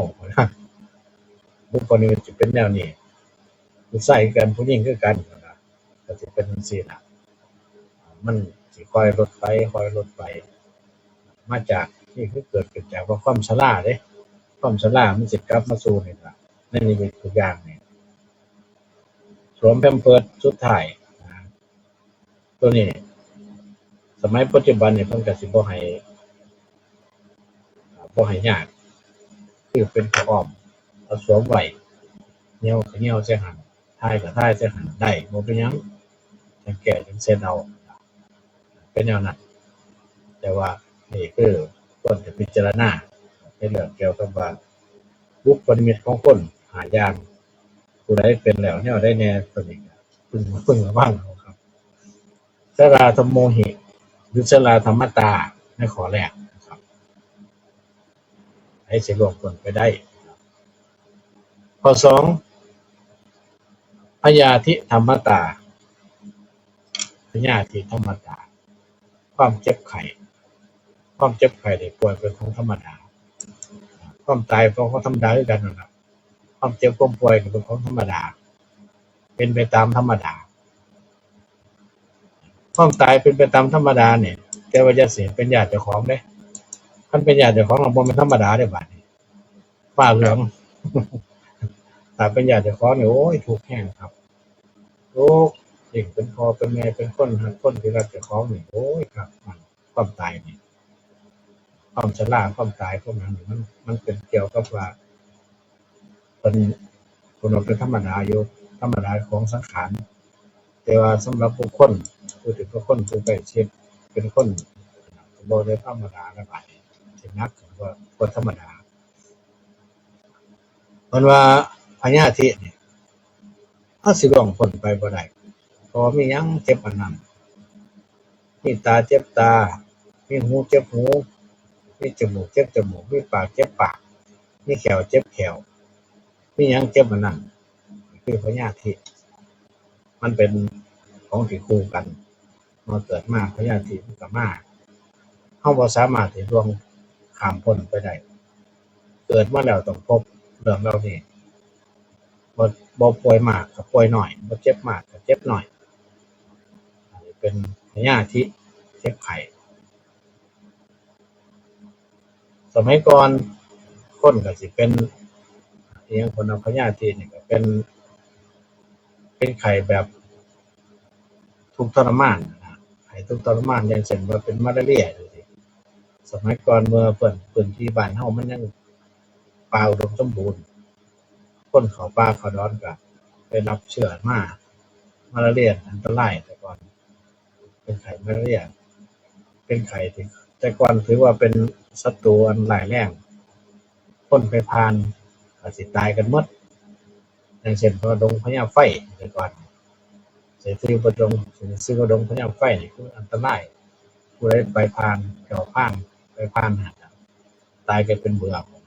บุพนิมิตสิเป็นแนวนี้ ผู้ชายคือกัน ผู้หญิงคือกัน ก็สิเป็นจั่งซี้ล่ะ มันสิค่อยลดไป ค่อยลดไป มาจาก นี่คือเกิดขึ้นจากว่าความชราเด้ ความชรามันสิกลับมาสู่นี่ล่ะ ในนิมิตทุกอย่างนี่ สวมแพมเพิร์สสุดท้ายนะ ตัวนี้ สมัยปัจจุบันนี่เพิ่นก็สิบ่ให้ บ่ให้ยาก คือเป็นผ้าอ้อม เอาสวมไว้ เหี่ยวก็เหี่ยวใส่หั่น ถ่ายก็ถ่ายใส่หั่นได้ บ่เป็นหยัง จั่งแก้จั่งเช็ดเอา เป็นแนวนั้น แต่ว่านี่คือควรจะพิจารณาในเรื่องเกี่ยวกับว่า บุพนิมิตของคนห้าอย่าง ผู้ใดเป็นแล้วแนวใดแน่ ตัวนี้ก็พึง พึงระวังเอาครับ ชราธัมโมหิ หรือชราธัมมตา ในข้อแรกนะครับ ให้สิล่วงพ้นไปได้ ข้อสอง พยาธิธัมมตา พยาธิธัมมตา ความเจ็บไข้ ความเจ็บไข้ได้ป่วยเป็นของธรรมดา ความตายเป็นของธรรมดาคือกันนั่นล่ะ ความเจ็บความป่วยก็เป็นของธรรมดา เป็นไปตามธรรมดา ความตายเป็นไปตามธรรมดาเนี่ย แต่ว่าอย่าสิเป็นญาติเจ้าของเด้ คันเป็นญาติเจ้าของเราบ่แม่นธรรมดาเด้บาดนี้ ฟ้าเหลือง ถ้าเป็นญาติเจ้าของเนี่ย โอ้ย ทุกข์แฮงครับ ทุกข์ ยิ่งเป็นพ่อเป็นแม่ เป็นคนฮักคนที่รักเจ้าของนี่ โอ้ย ครับ มัน ความตายนี่ ความชรา ความตาย พวกนั้นนี่ มัน มันเป็นเกี่ยวกับว่า เพิ่น เพิ่นว่าเป็นธรรมดาอยู่ ธรรมดาของสังขาร แต่ว่าสำหรับบุคคล ผู้ที่เป็นคนผู้ใกล้ชิด เป็นคนบ่ได้ธรรมดาแล้วบาดนี้ สิหนักกว่า กว่าธรรมดา เพิ่นว่าพยาธินี่ เฮาสิล่วงพ้นไปบ่ได้ เพราะว่ามีหยังเจ็บอันนั้น มีตาเจ็บตา มีหูเจ็บหู มีจมูกเจ็บจมูก มีปากเจ็บปาก มีแข้วเจ็บแข้ว มีหยังเจ็บอันนั้น คือพยาธิ มันเป็นของที่คู่กัน เมื่อเกิดมาพยาธิมันก็มา เฮาบ่สามารถที่ล่วงข้ามพ้นไปได้ เกิดมาแล้วต้องพบเรื่องเหล่านี้ บ่ บ่ป่วยมากก็ป่วยน้อย บ่เจ็บมากก็เจ็บน้อย อันนี้เป็นพยาธิ เจ็บไข้ สมัยก่อนคนก็สิเป็น อิหยัง คนเอาพยาธินี่ก็เป็น เป็นไข้แบบทุกข์ทรมานนะ ไข้ทุกข์ทรมาน อย่างเช่นว่าเป็นมาลาเรียจังซี้ สมัยก่อนเมื่อเพิ่น พื้นที่บ้านเฮามันยังป่าอุดมสมบูรณ์ คนเข้าป่าเข้าดอนก็ได้รับเชื้อมา มาลาเรียอันตรายแต่ก่อน เป็นไข้มาลาเรีย เป็นไข้ที่แต่ก่อนถือว่าเป็นศัตรูอันร้ายแรง คนไปผ่านก็สิตายกันหมด อย่างเช่นว่าดงพญาไฟแต่ก่อน ใส่ชื่อว่าดงใส่ชื่อว่าดงพญาไฟนี่คืออันตราย ผู้ใดไปผ่านแถวผ่านไปผ่านหั้นน่ะตายกลายเป็นเบือหมด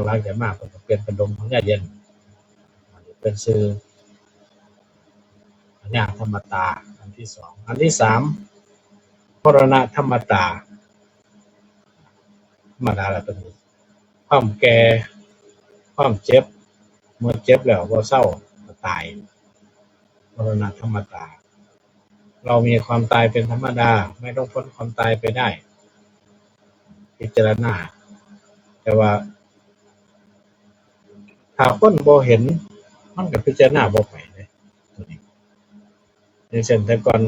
หลังจากมาเพิ่นก็เปลี่ยนเป็นดงพญาเย็น เป็นชื่อพญาธรรมตา อันที่สอง อันที่สาม มรณะธรรมตา ธรรมดาละตัวนี้ ความแก่ ความเจ็บ เมื่อเจ็บแล้วบ่เซาก็ตาย มรณะธรรมตา เรามีความตายเป็นธรรมดา ไม่ต้องพ้นความตายไปได้ พิจารณา แต่ว่า ถ้าคนบ่เห็น มันก็พิจารณาบ่ไปเลยตัวนี้ อย่างเช่นแต่ก่อน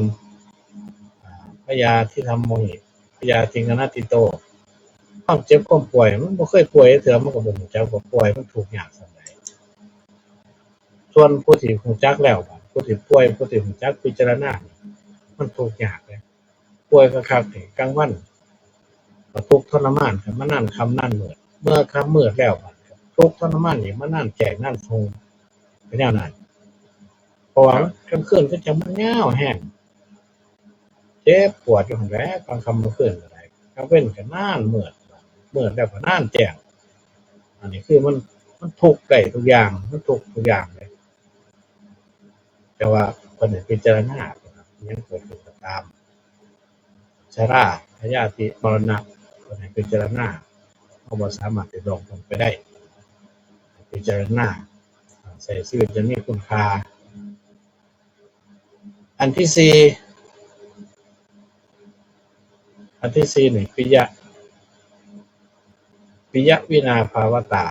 อ่า พยาธิธัมโมหิ พยาธิงคณาทิโต ความเจ็บความป่วย มันบ่เคยป่วยเทื่อ มันก็บ่รู้จักว่าป่วย มันทุกข์ยากส่ำใด ส่วนผู้ที่รู้จักแล้ว ผู้ที่ป่วย ผู้ที่รู้จักพิจารณา มันทุกข์ยากเลย ป่วยคักๆนี่กลางวันก็ทุกข์ทรมานครับ มานานค่ำนานมืด เมื่อค่ำมืดแล้วบัดก็ทุกข์ทรมานอีก มานานแจ้งนานส่ง เป็นแนวนั้น เพราะว่ากลางคืนก็จั่งมันยาวแฮง เจ็บปวดอยู่หั่นแหละ กลางค่ำกลางคืนก็ได้ กลางเว็นก็นานมืด มืดแล้วก็นานแจ้ง อันนี้คือมัน มันทุกข์ได้ทุกอย่าง มันทุกข์ทุกอย่างเลย แต่ว่าเพิ่นให้พิจารณา ยังเกิดขึ้นก็ตาม ชรา พยาธิ มรณะ เพิ่นให้พิจารณา เราบ่สามารถที่ล่วงพ้นไปได้ พิจารณา ใช้ชีวิตจะมีคุณค่า อันที่สี่ อันที่สี่นี่ ปิยะ ปิยะวินาภาวตา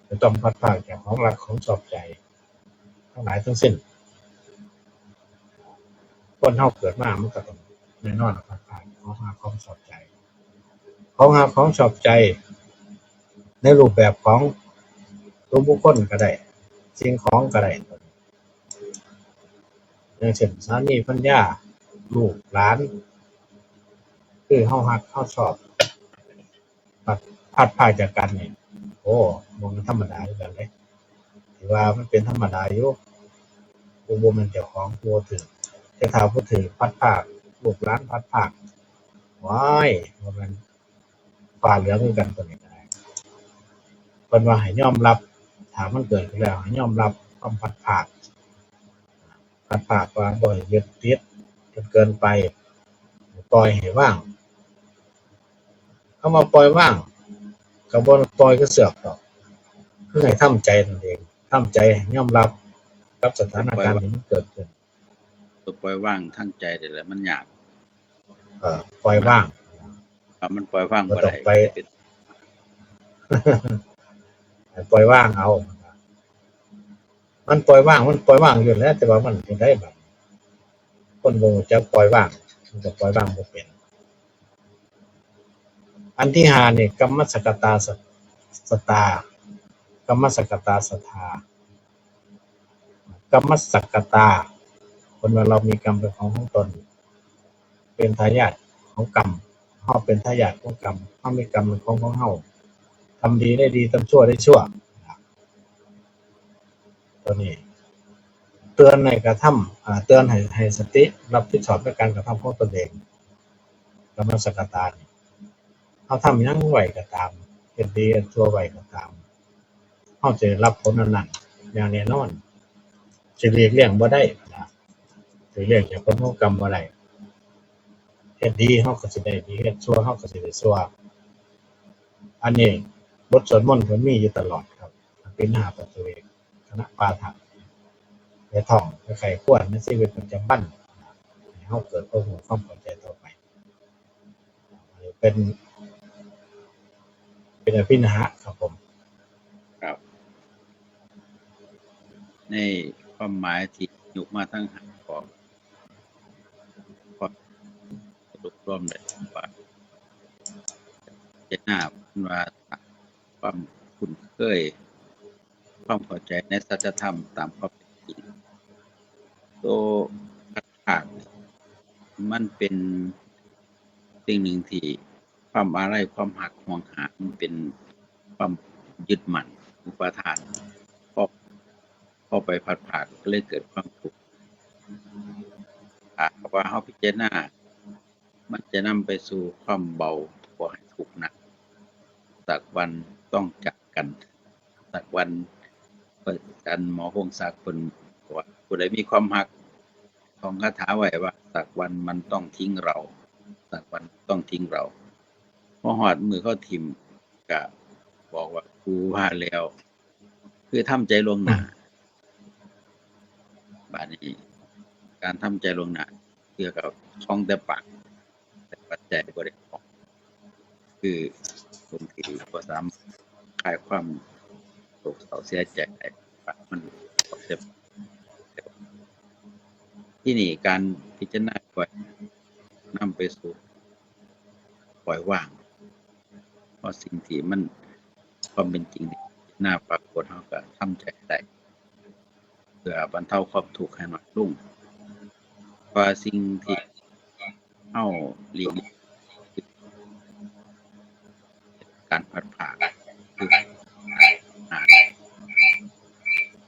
จะต้องพลัดพรากจากของรักของชอบใจ ทั้งหลายทั้งสิ้น คนเฮาเกิดมามันก็ต้องแน่นอนพลัดพรากของรักของชอบใจ ของรักของชอบใจ ในรูปแบบของตัวบุคคลก็ได้ สิ่งของก็ได้ อย่างเช่นสามีภรรยา ลูกหลาน คือเฮาฮักเฮาชอบ พลัด พลัดพรากจากกันนี่ โอ้ บ่แม่นธรรมดาคือกันเด้ ถือว่ามันเป็นธรรมดาอยู่ ผู้บ่แม่นเจ้าของผู้ถืก แต่ถ้าผู้ถืกพลัดพราก ลูกหลานพลัดพราก ว้าย บ่แม่นฟ้าเหลืองคือกันตัวนี้ก็ได้ เพิ่นว่าให้ยอมรับ ถ้ามันเกิดขึ้นแล้วให้ยอมรับความพลัดพราก พลัดพรากว่าบ่ให้ยึดติดจนเกินไป ปล่อยให้วาง คำว่าปล่อยวาง ก็บ่ปล่อยคือเสือกดอก คือให้ทำใจนั่นเอง ทำใจให้ยอมรับกับสถานการณ์ที่มันเกิดขึ้น ตัวปล่อยวางทางใจนี่แหละมันยาก เอ่อ ปล่อยวาง ถ้ามันปล่อยวาง บ่ บ่ ต้อง ได้ ไป เป็น ให้ปล่อยวางเอา มันปล่อยวาง มันปล่อยวางอยู่แล้ว แต่ว่ามันจั่งใดบัด คนบ่รู้จักปล่อยวาง มันก็ปล่อยวางบ่เป็น อันที่ห้านี่ กัมมัสสกตาส- สตา กัมมัสสกตาศรัทธา กัมมัสสกตา คนว่าเรามีกรรมเป็นของของตน เป็นทายาทของกรรม เฮาเป็นทายาทของกรรม เฮามีกรรมเป็นของของเฮา ทำดีได้ดี ทำชั่วได้ชั่ว ตัวนี้ เตือนให้กระทำ อ่า เตือนให้ ให้สติรับผิดชอบในการกระทำของตนเอง กัมมัสสกตานี่ เฮาทำหยังไว้ก็ตาม เฮ็ดดีเฮ็ดชั่วไว้ก็ตาม เฮาจะได้รับผลอันนั้นอย่างแน่นอน สิหลีกเลี่ยงบ่ได้นะ สิหลีกเลี่ยงจากผลของกรรมบ่ได้ เฮ็ดดีเฮาก็สิได้ดี เฮ็ดชั่วเฮาก็สิได้ชั่ว อันนี้บทสวดมนต์เพิ่นมีอยู่ตลอดครับ อภินหาปัจจเวกขณปาฐะ ในท่องในไขควรในชีวิตประจำวัน ให้เฮาเกิดความรู้ความเข้าใจต่อไป เป็น เป็นอภินหะครับผม ครับ ในความหมายที่ยกมาทั้งห้าข้อ ก็สรุปรวมได้ว่า เจตนาเพิ่นว่าความคุ้นเคย ความเข้าใจในสัจธรรมตามความเป็นจริง ตัวพลัดพรากนี่มันเป็นสิ่งหนึ่งที่ความอาลัย ความฮักหวงหา มันเป็นความยึดมั่นใน อุปาทาน พอ พอไปพัดพรากก็เลยเกิดความทุกข์ ถ้าว่าเฮาพิจารณา มันจะนำไปสู่ความเบา บ่ให้ทุกข์หนัก สักวันต้องจากกัน สักวัน อาจารย์หมอพงศักดิ์เพิ่นบอกว่า ผู้ใดมีความฮัก ท่องคาถาไว้ว่า สักวันมันต้องทิ้งเรา สักวันต้องทิ้งเรา พอฮอดมื้อเขาถิ่ม ก็บอกว่า กูว่าแล้ว คือทำใจล่วงหน้า อืม บาดนี้ การทำใจล่วงหน้า เทื่อก็ท่องแต่ปาก แต่ว่าใจบ่ได้ท่อง คือบางทีบ่สามารถคลายความโศกเศร้าเสียใจได้ ปากมันออกแต่ปาก ที่นี่การพิจารณาปล่อย นำไปสู่ปล่อยวาง เพราะสิ่งที่มัน ความเป็นจริงที่หน้าปรากฏ เฮาก็ทำใจได้ เพื่อบรรเทาความทุกข์ให้น้อยลง เพราะสิ่งที่เฮาหลีกเลี่ยง การพัดพราก คือ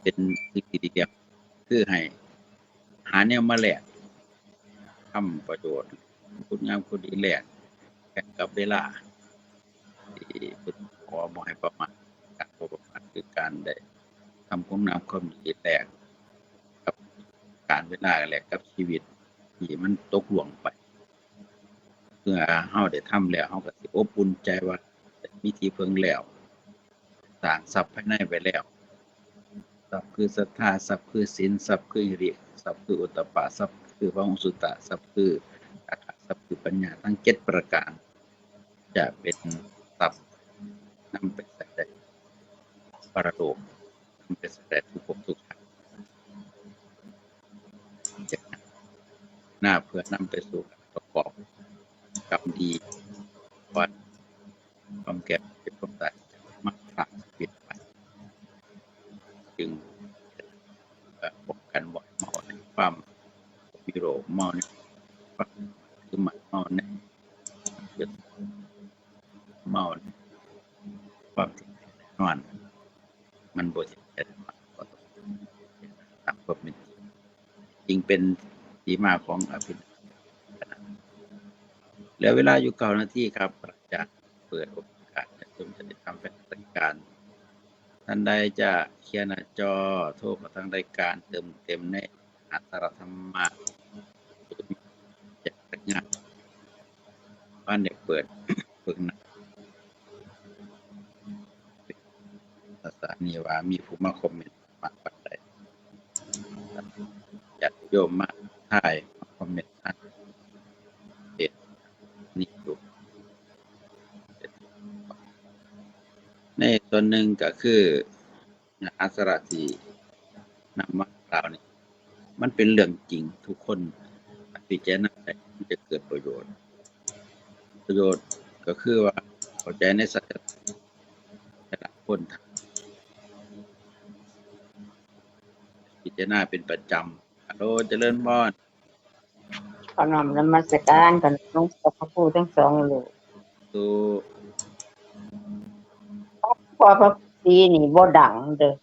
เป็นสิ่งที่ดีเดียว คือให้หาแนวมาแลก ทำประโยชน์ คุณงามความดีแลก แลกกับเวลา ที่เพิ่นขอบ่ให้ประมาท การบ่ประมาทคือการได้ทำคุณงามความดีแลกกับการเวลา แลกกับชีวิตที่มันตกล่วงไป เพื่อเฮาได้ทำแล้ว เฮาก็สิอบอุ่นใจว่าได้มีที่พึ่งแล้ว สร้างทรัพย์ภายในไว้แล้ว ทรัพย์คือศรัทธา ทรัพย์คือศีล ทรัพย์คือหิริ ทรัพย์คือโอตตัปปะ ทรัพย์คือพหุสุตตะ ทรัพย์คือจาคะ ทรัพย์คือปัญญา ทั้งเจ็ดประการ จะเป็นทรัพย์นำไปใช้ได้ปรโลก นำไปใช้ได้ทุกภพทุกชาติ หน้าเพื่อนำไปสู่การประกอบกรรมดี วันความแก่เจ็บความตายมาพรากชีวิตไป จึง เอ่อ ป้องกันบ่ให้เฮาในความมีโรค เมาในความถือมั่น เมาในเมาในความที่แน่นอน มันบ่ใช่แค่ตามความเป็นจริง จึงเป็นที่มาของอภิญญา เหลือเวลาอยู่เก้านาทีครับ อาจารย์เปิดโอกาสให้ทุกท่านได้ทำแฟนรายการ ท่านใดจะเคลียร์หน้าจอ โทรเข้าทางรายการ เติมเต็มในหาสาระธรรมะ จากรายงาน บ้านเนี่ยเปิด เปิดหน้า ภาษานี่ว่ามีผู้มาคอมเมนต์มากปานใด ญาติโยมมาทาย มาคอมเมนต์ทางเพจนี่อยู่ ในส่วนหนึ่งก็คือ เนื้อหาสาระที่นำมากล่าวนี่ มันเป็นเรื่องจริง ทุกคนพิจารณาได้ มันจะเกิดประโยชน์ ประโยชน์ก็คือว่าเข้าใจในสัจธรรม แต่ละคนพิจารณาเป็นประจำ ฮัลโหล เจริญพร ขอน้อมนมัสการ ขอน้อมขอบพระคุณทั้งสองลูก ตู พ่อพระศรีนี่บ่ดังเด้อ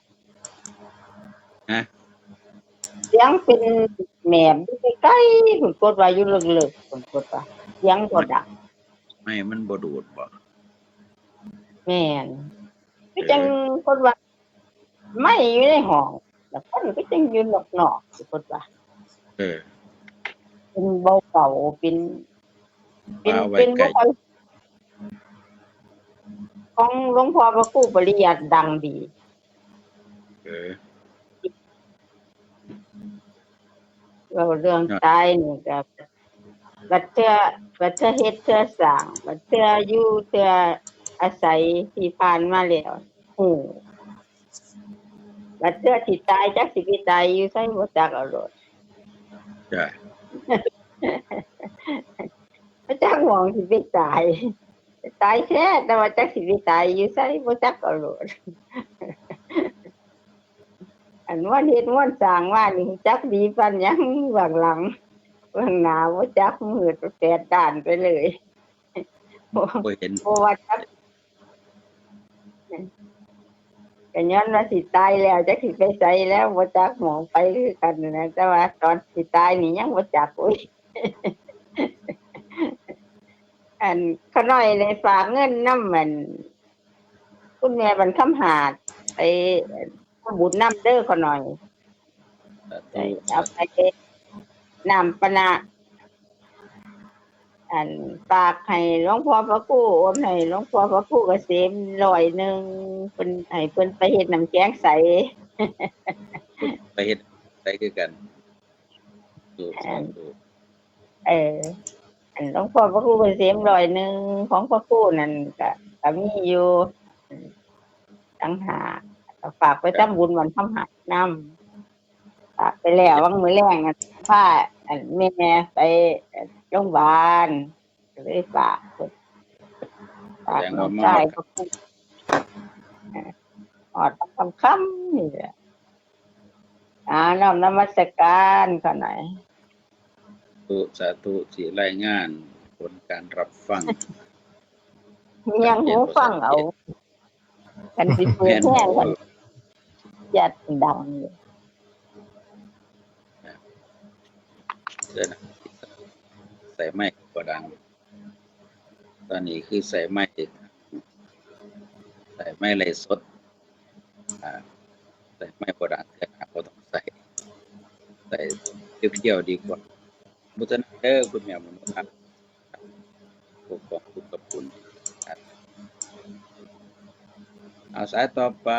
ฮะ เสียงเป็นแหบอยู่ใกล้ๆ ผุ้น กดว่าอยู่เลิกๆ ผุ้น กดว่า เสียงบ่ดัง ไม่ มันบ่ดูดบ่ แม่น คือจัง เออ กดว่า ไม่อยู่ในห้อง แล้วคนก็จังอยู่นอกๆ สิกดว่า เออ เป็นเบาๆ เป็น เป็น ว่าไว้ เป็นบ่ ใกล้ ค่อย ของหลวงพ่อพระครูปริยัติดังดี เออ เว้าเรื่อง อ่ะ ตายนี่ก็ บัดเทื่อ บัดเทื่อเฮ็ดเทื่อสร้าง บัดเทื่ออยู่เทื่ออาศัยที่ผ่านมาแล้ว ฮู้ บัดเทื่อสิตาย จักสิไปตายอยู่ไส บ่จักเอาโลด จ้ะ บ่จักหม่องสิไปตาย ตายแท้ แต่ว่าจักสิไปตายอยู่ไส บ่จักเอาโลด อันม่วนเฮ็ดม่วนสร้างมานี่ ฮู้จักดีปานหยัง เบื้องหลัง เบื้องหน้าบ่จัก มืดแปดด้านไปเลย บ่ บ่เห็น บ่ว่าจัก ก ก็ย้อนว่าสิตายแล้ว จักสิไปไสแล้ว บ่จักหม้องไปคือกันนะ แต่ว่าตอนสิตายนี่ยังบ่จัก โอ้ย อัน ข้าน้อยได้ฝากเงินนำ อัน คุณแม่บรรคำหาด ไปทำบุญนำเด้อข้าน้อย สาธุ เอาไปน้ำปะนะ อัน ฝากให้หลวงพ่อพระครู โอนให้หลวงพ่อพระครูเกษมร้อยหนึ่ง เพิ่น ให้เพิ่นไปเฮ็ดน้ำแข็งใส ไปเฮ็ดใสคือกัน สาธุ อัน สาธุ เออ อันหลวงพ่อพระครูเกษมร้อยหนึ่ง ของพระครูนั่นก็ ก็มีอยู่ต่างหาก ก็ฝากไปทำบุญบรรคำหาดนำ ฝากไปแล้ว วังมื้อแลงอะ พา อัน แม่ไปโรงพยาบาล ก็เลยฝากเพิ่น ฝาก แสดงว่า น้องชาย มาฮอด พระครู เออ ฮอดค่ำๆ นี่แหละ อ่า น้อมนมัสการข้าน้อย สาธุ สาธุ สิรายงานผลการรับฟัง เงี่ยงหูฟังเอา คันสิเปิดแฮง แม่นบ่ คันยัดดังอยู่ เดี๋ยวนะ ใส่ไมค์บ่ดัง ตอนนี้คือใส่ไมค์ ใส่ไมค์ไลฟ์สด อ่า ใส่ไมค์บ่ดังเทื่อ บ่ต้องใส่ ใส่เพียวๆ ดีกว่า มุทนาเด้อคุณแม่มโนครับ ผู้กองทุกข์กับคุณครับ เอาสายต่อไป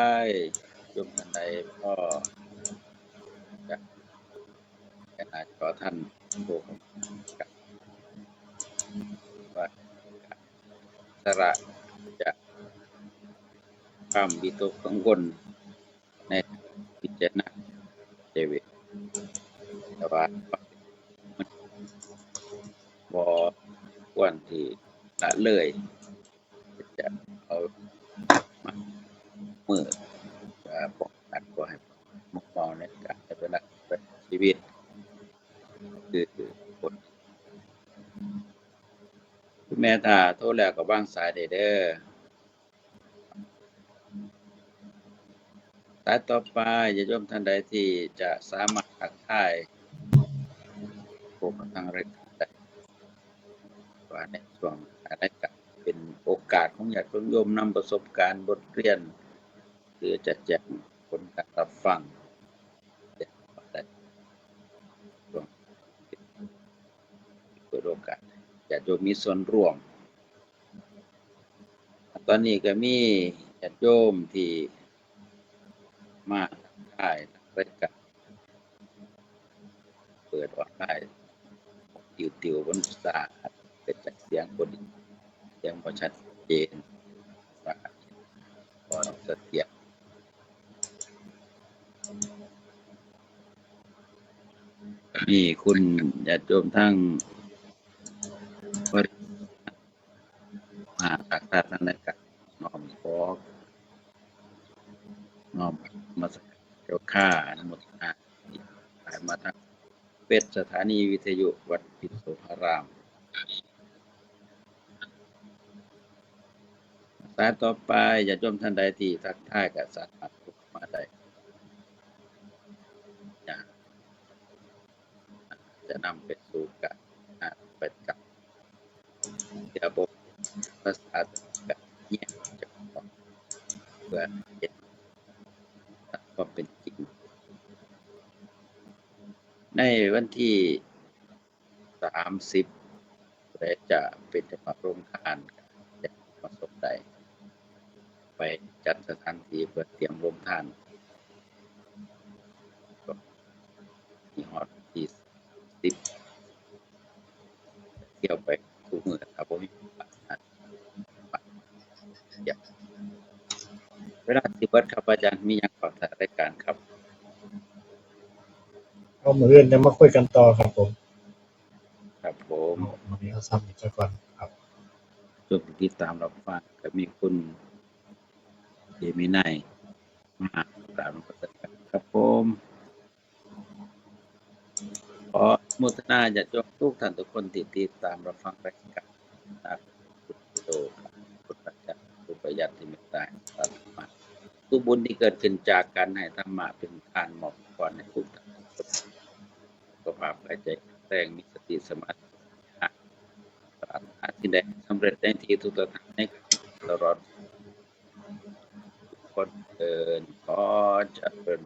โยมท่านใดพอจะ แค่หน้าจอท่านผู้กองกับ ว่าสละจากความวิตกกังวล ในพิจารณาชีวิต แต่ว่ามันบ่ควรที่ละเลย จะเอามามือ จะป้องกันบ่ให้มุมมองในการใช้เวลาชีวิต คือคน คุณแม่ถ้าโทรแล้วก็วางสายได้เด้อ สายต่อไป ญาติโยมท่านใดที่จะสามารถทักทายพวกทางรายการได้ ว่าในช่วงรายการเป็นโอกาสของญาติโยมนำประสบการณ์บทเรียน หรือจะแจ้งผลการรับฟัง ได้ ช่วงเปิดโอกาสญาติโยมมีส่วนร่วม ตอนนี้ก็มีญาติโยมที่มาทักทายรายการ เปิดออนไลน์ ติวๆ บนภาษา อาจจะเกิดจากเสียงคน เสียงบ่ชัดเจน ว่าขอเสถียร มีคุณญาติโยมทั้งบริ หากท่านใดก็น้อมขอ น้อมนมัสการเจ้าข้า อนุโมทนา สายมาทางเฟซ สถานีวิทยุวัดปิดโสภาราม สายต่อไป ญาติโยมท่านใดที่ทักทายก็สามารถโทรเข้ามาได้ จะ จะนำไปสู่การ อ่า ไปกับระบบภาษากับเยี่ยมจากของเพื่อเห็นตามความเป็นจริง ในวันที่ สามสิบ และจะเป็นจังหวัดโรงทาน จะมาสมใด ไปจัดสถานที่เพื่อเตรียมโรงทาน ก็มีฮอดที่สิบ เที่ยวไปทุกมื้อ ถ้าบ่มี อยาก เวลาสิเบิดครับ อาจารย์ มีหยังฝากทางรายการครับ เอามื้ออื่นจะมาคุยกันต่อครับผม ครับผม เอามื้อนี้เอาซ้ำนี้ซะก่อนครับ ช่วงที่ติดตามรับฟังก็มีคุณเจมินาย มากราบนมัสการครับผม ขออนุโมทนาญาติโยมทุกท่านทุกคนที่ติดตามรับฟังรายการนะครับ คุณโตครับ คุณประจักษ์ คุณประหยัดที่เมตตาครับ ทุกบุญที่เกิดขึ้นจากการให้ธรรมะเป็นทานมอบพรให้ทุกท่าน สุขภาพกายใจแข็งแรง มีสติสมาธิปัญญา ปรารถนาสิ่งใดสำเร็จในที่ทุกสถานในตลอดทุกคนเทอญ ขอเจริญ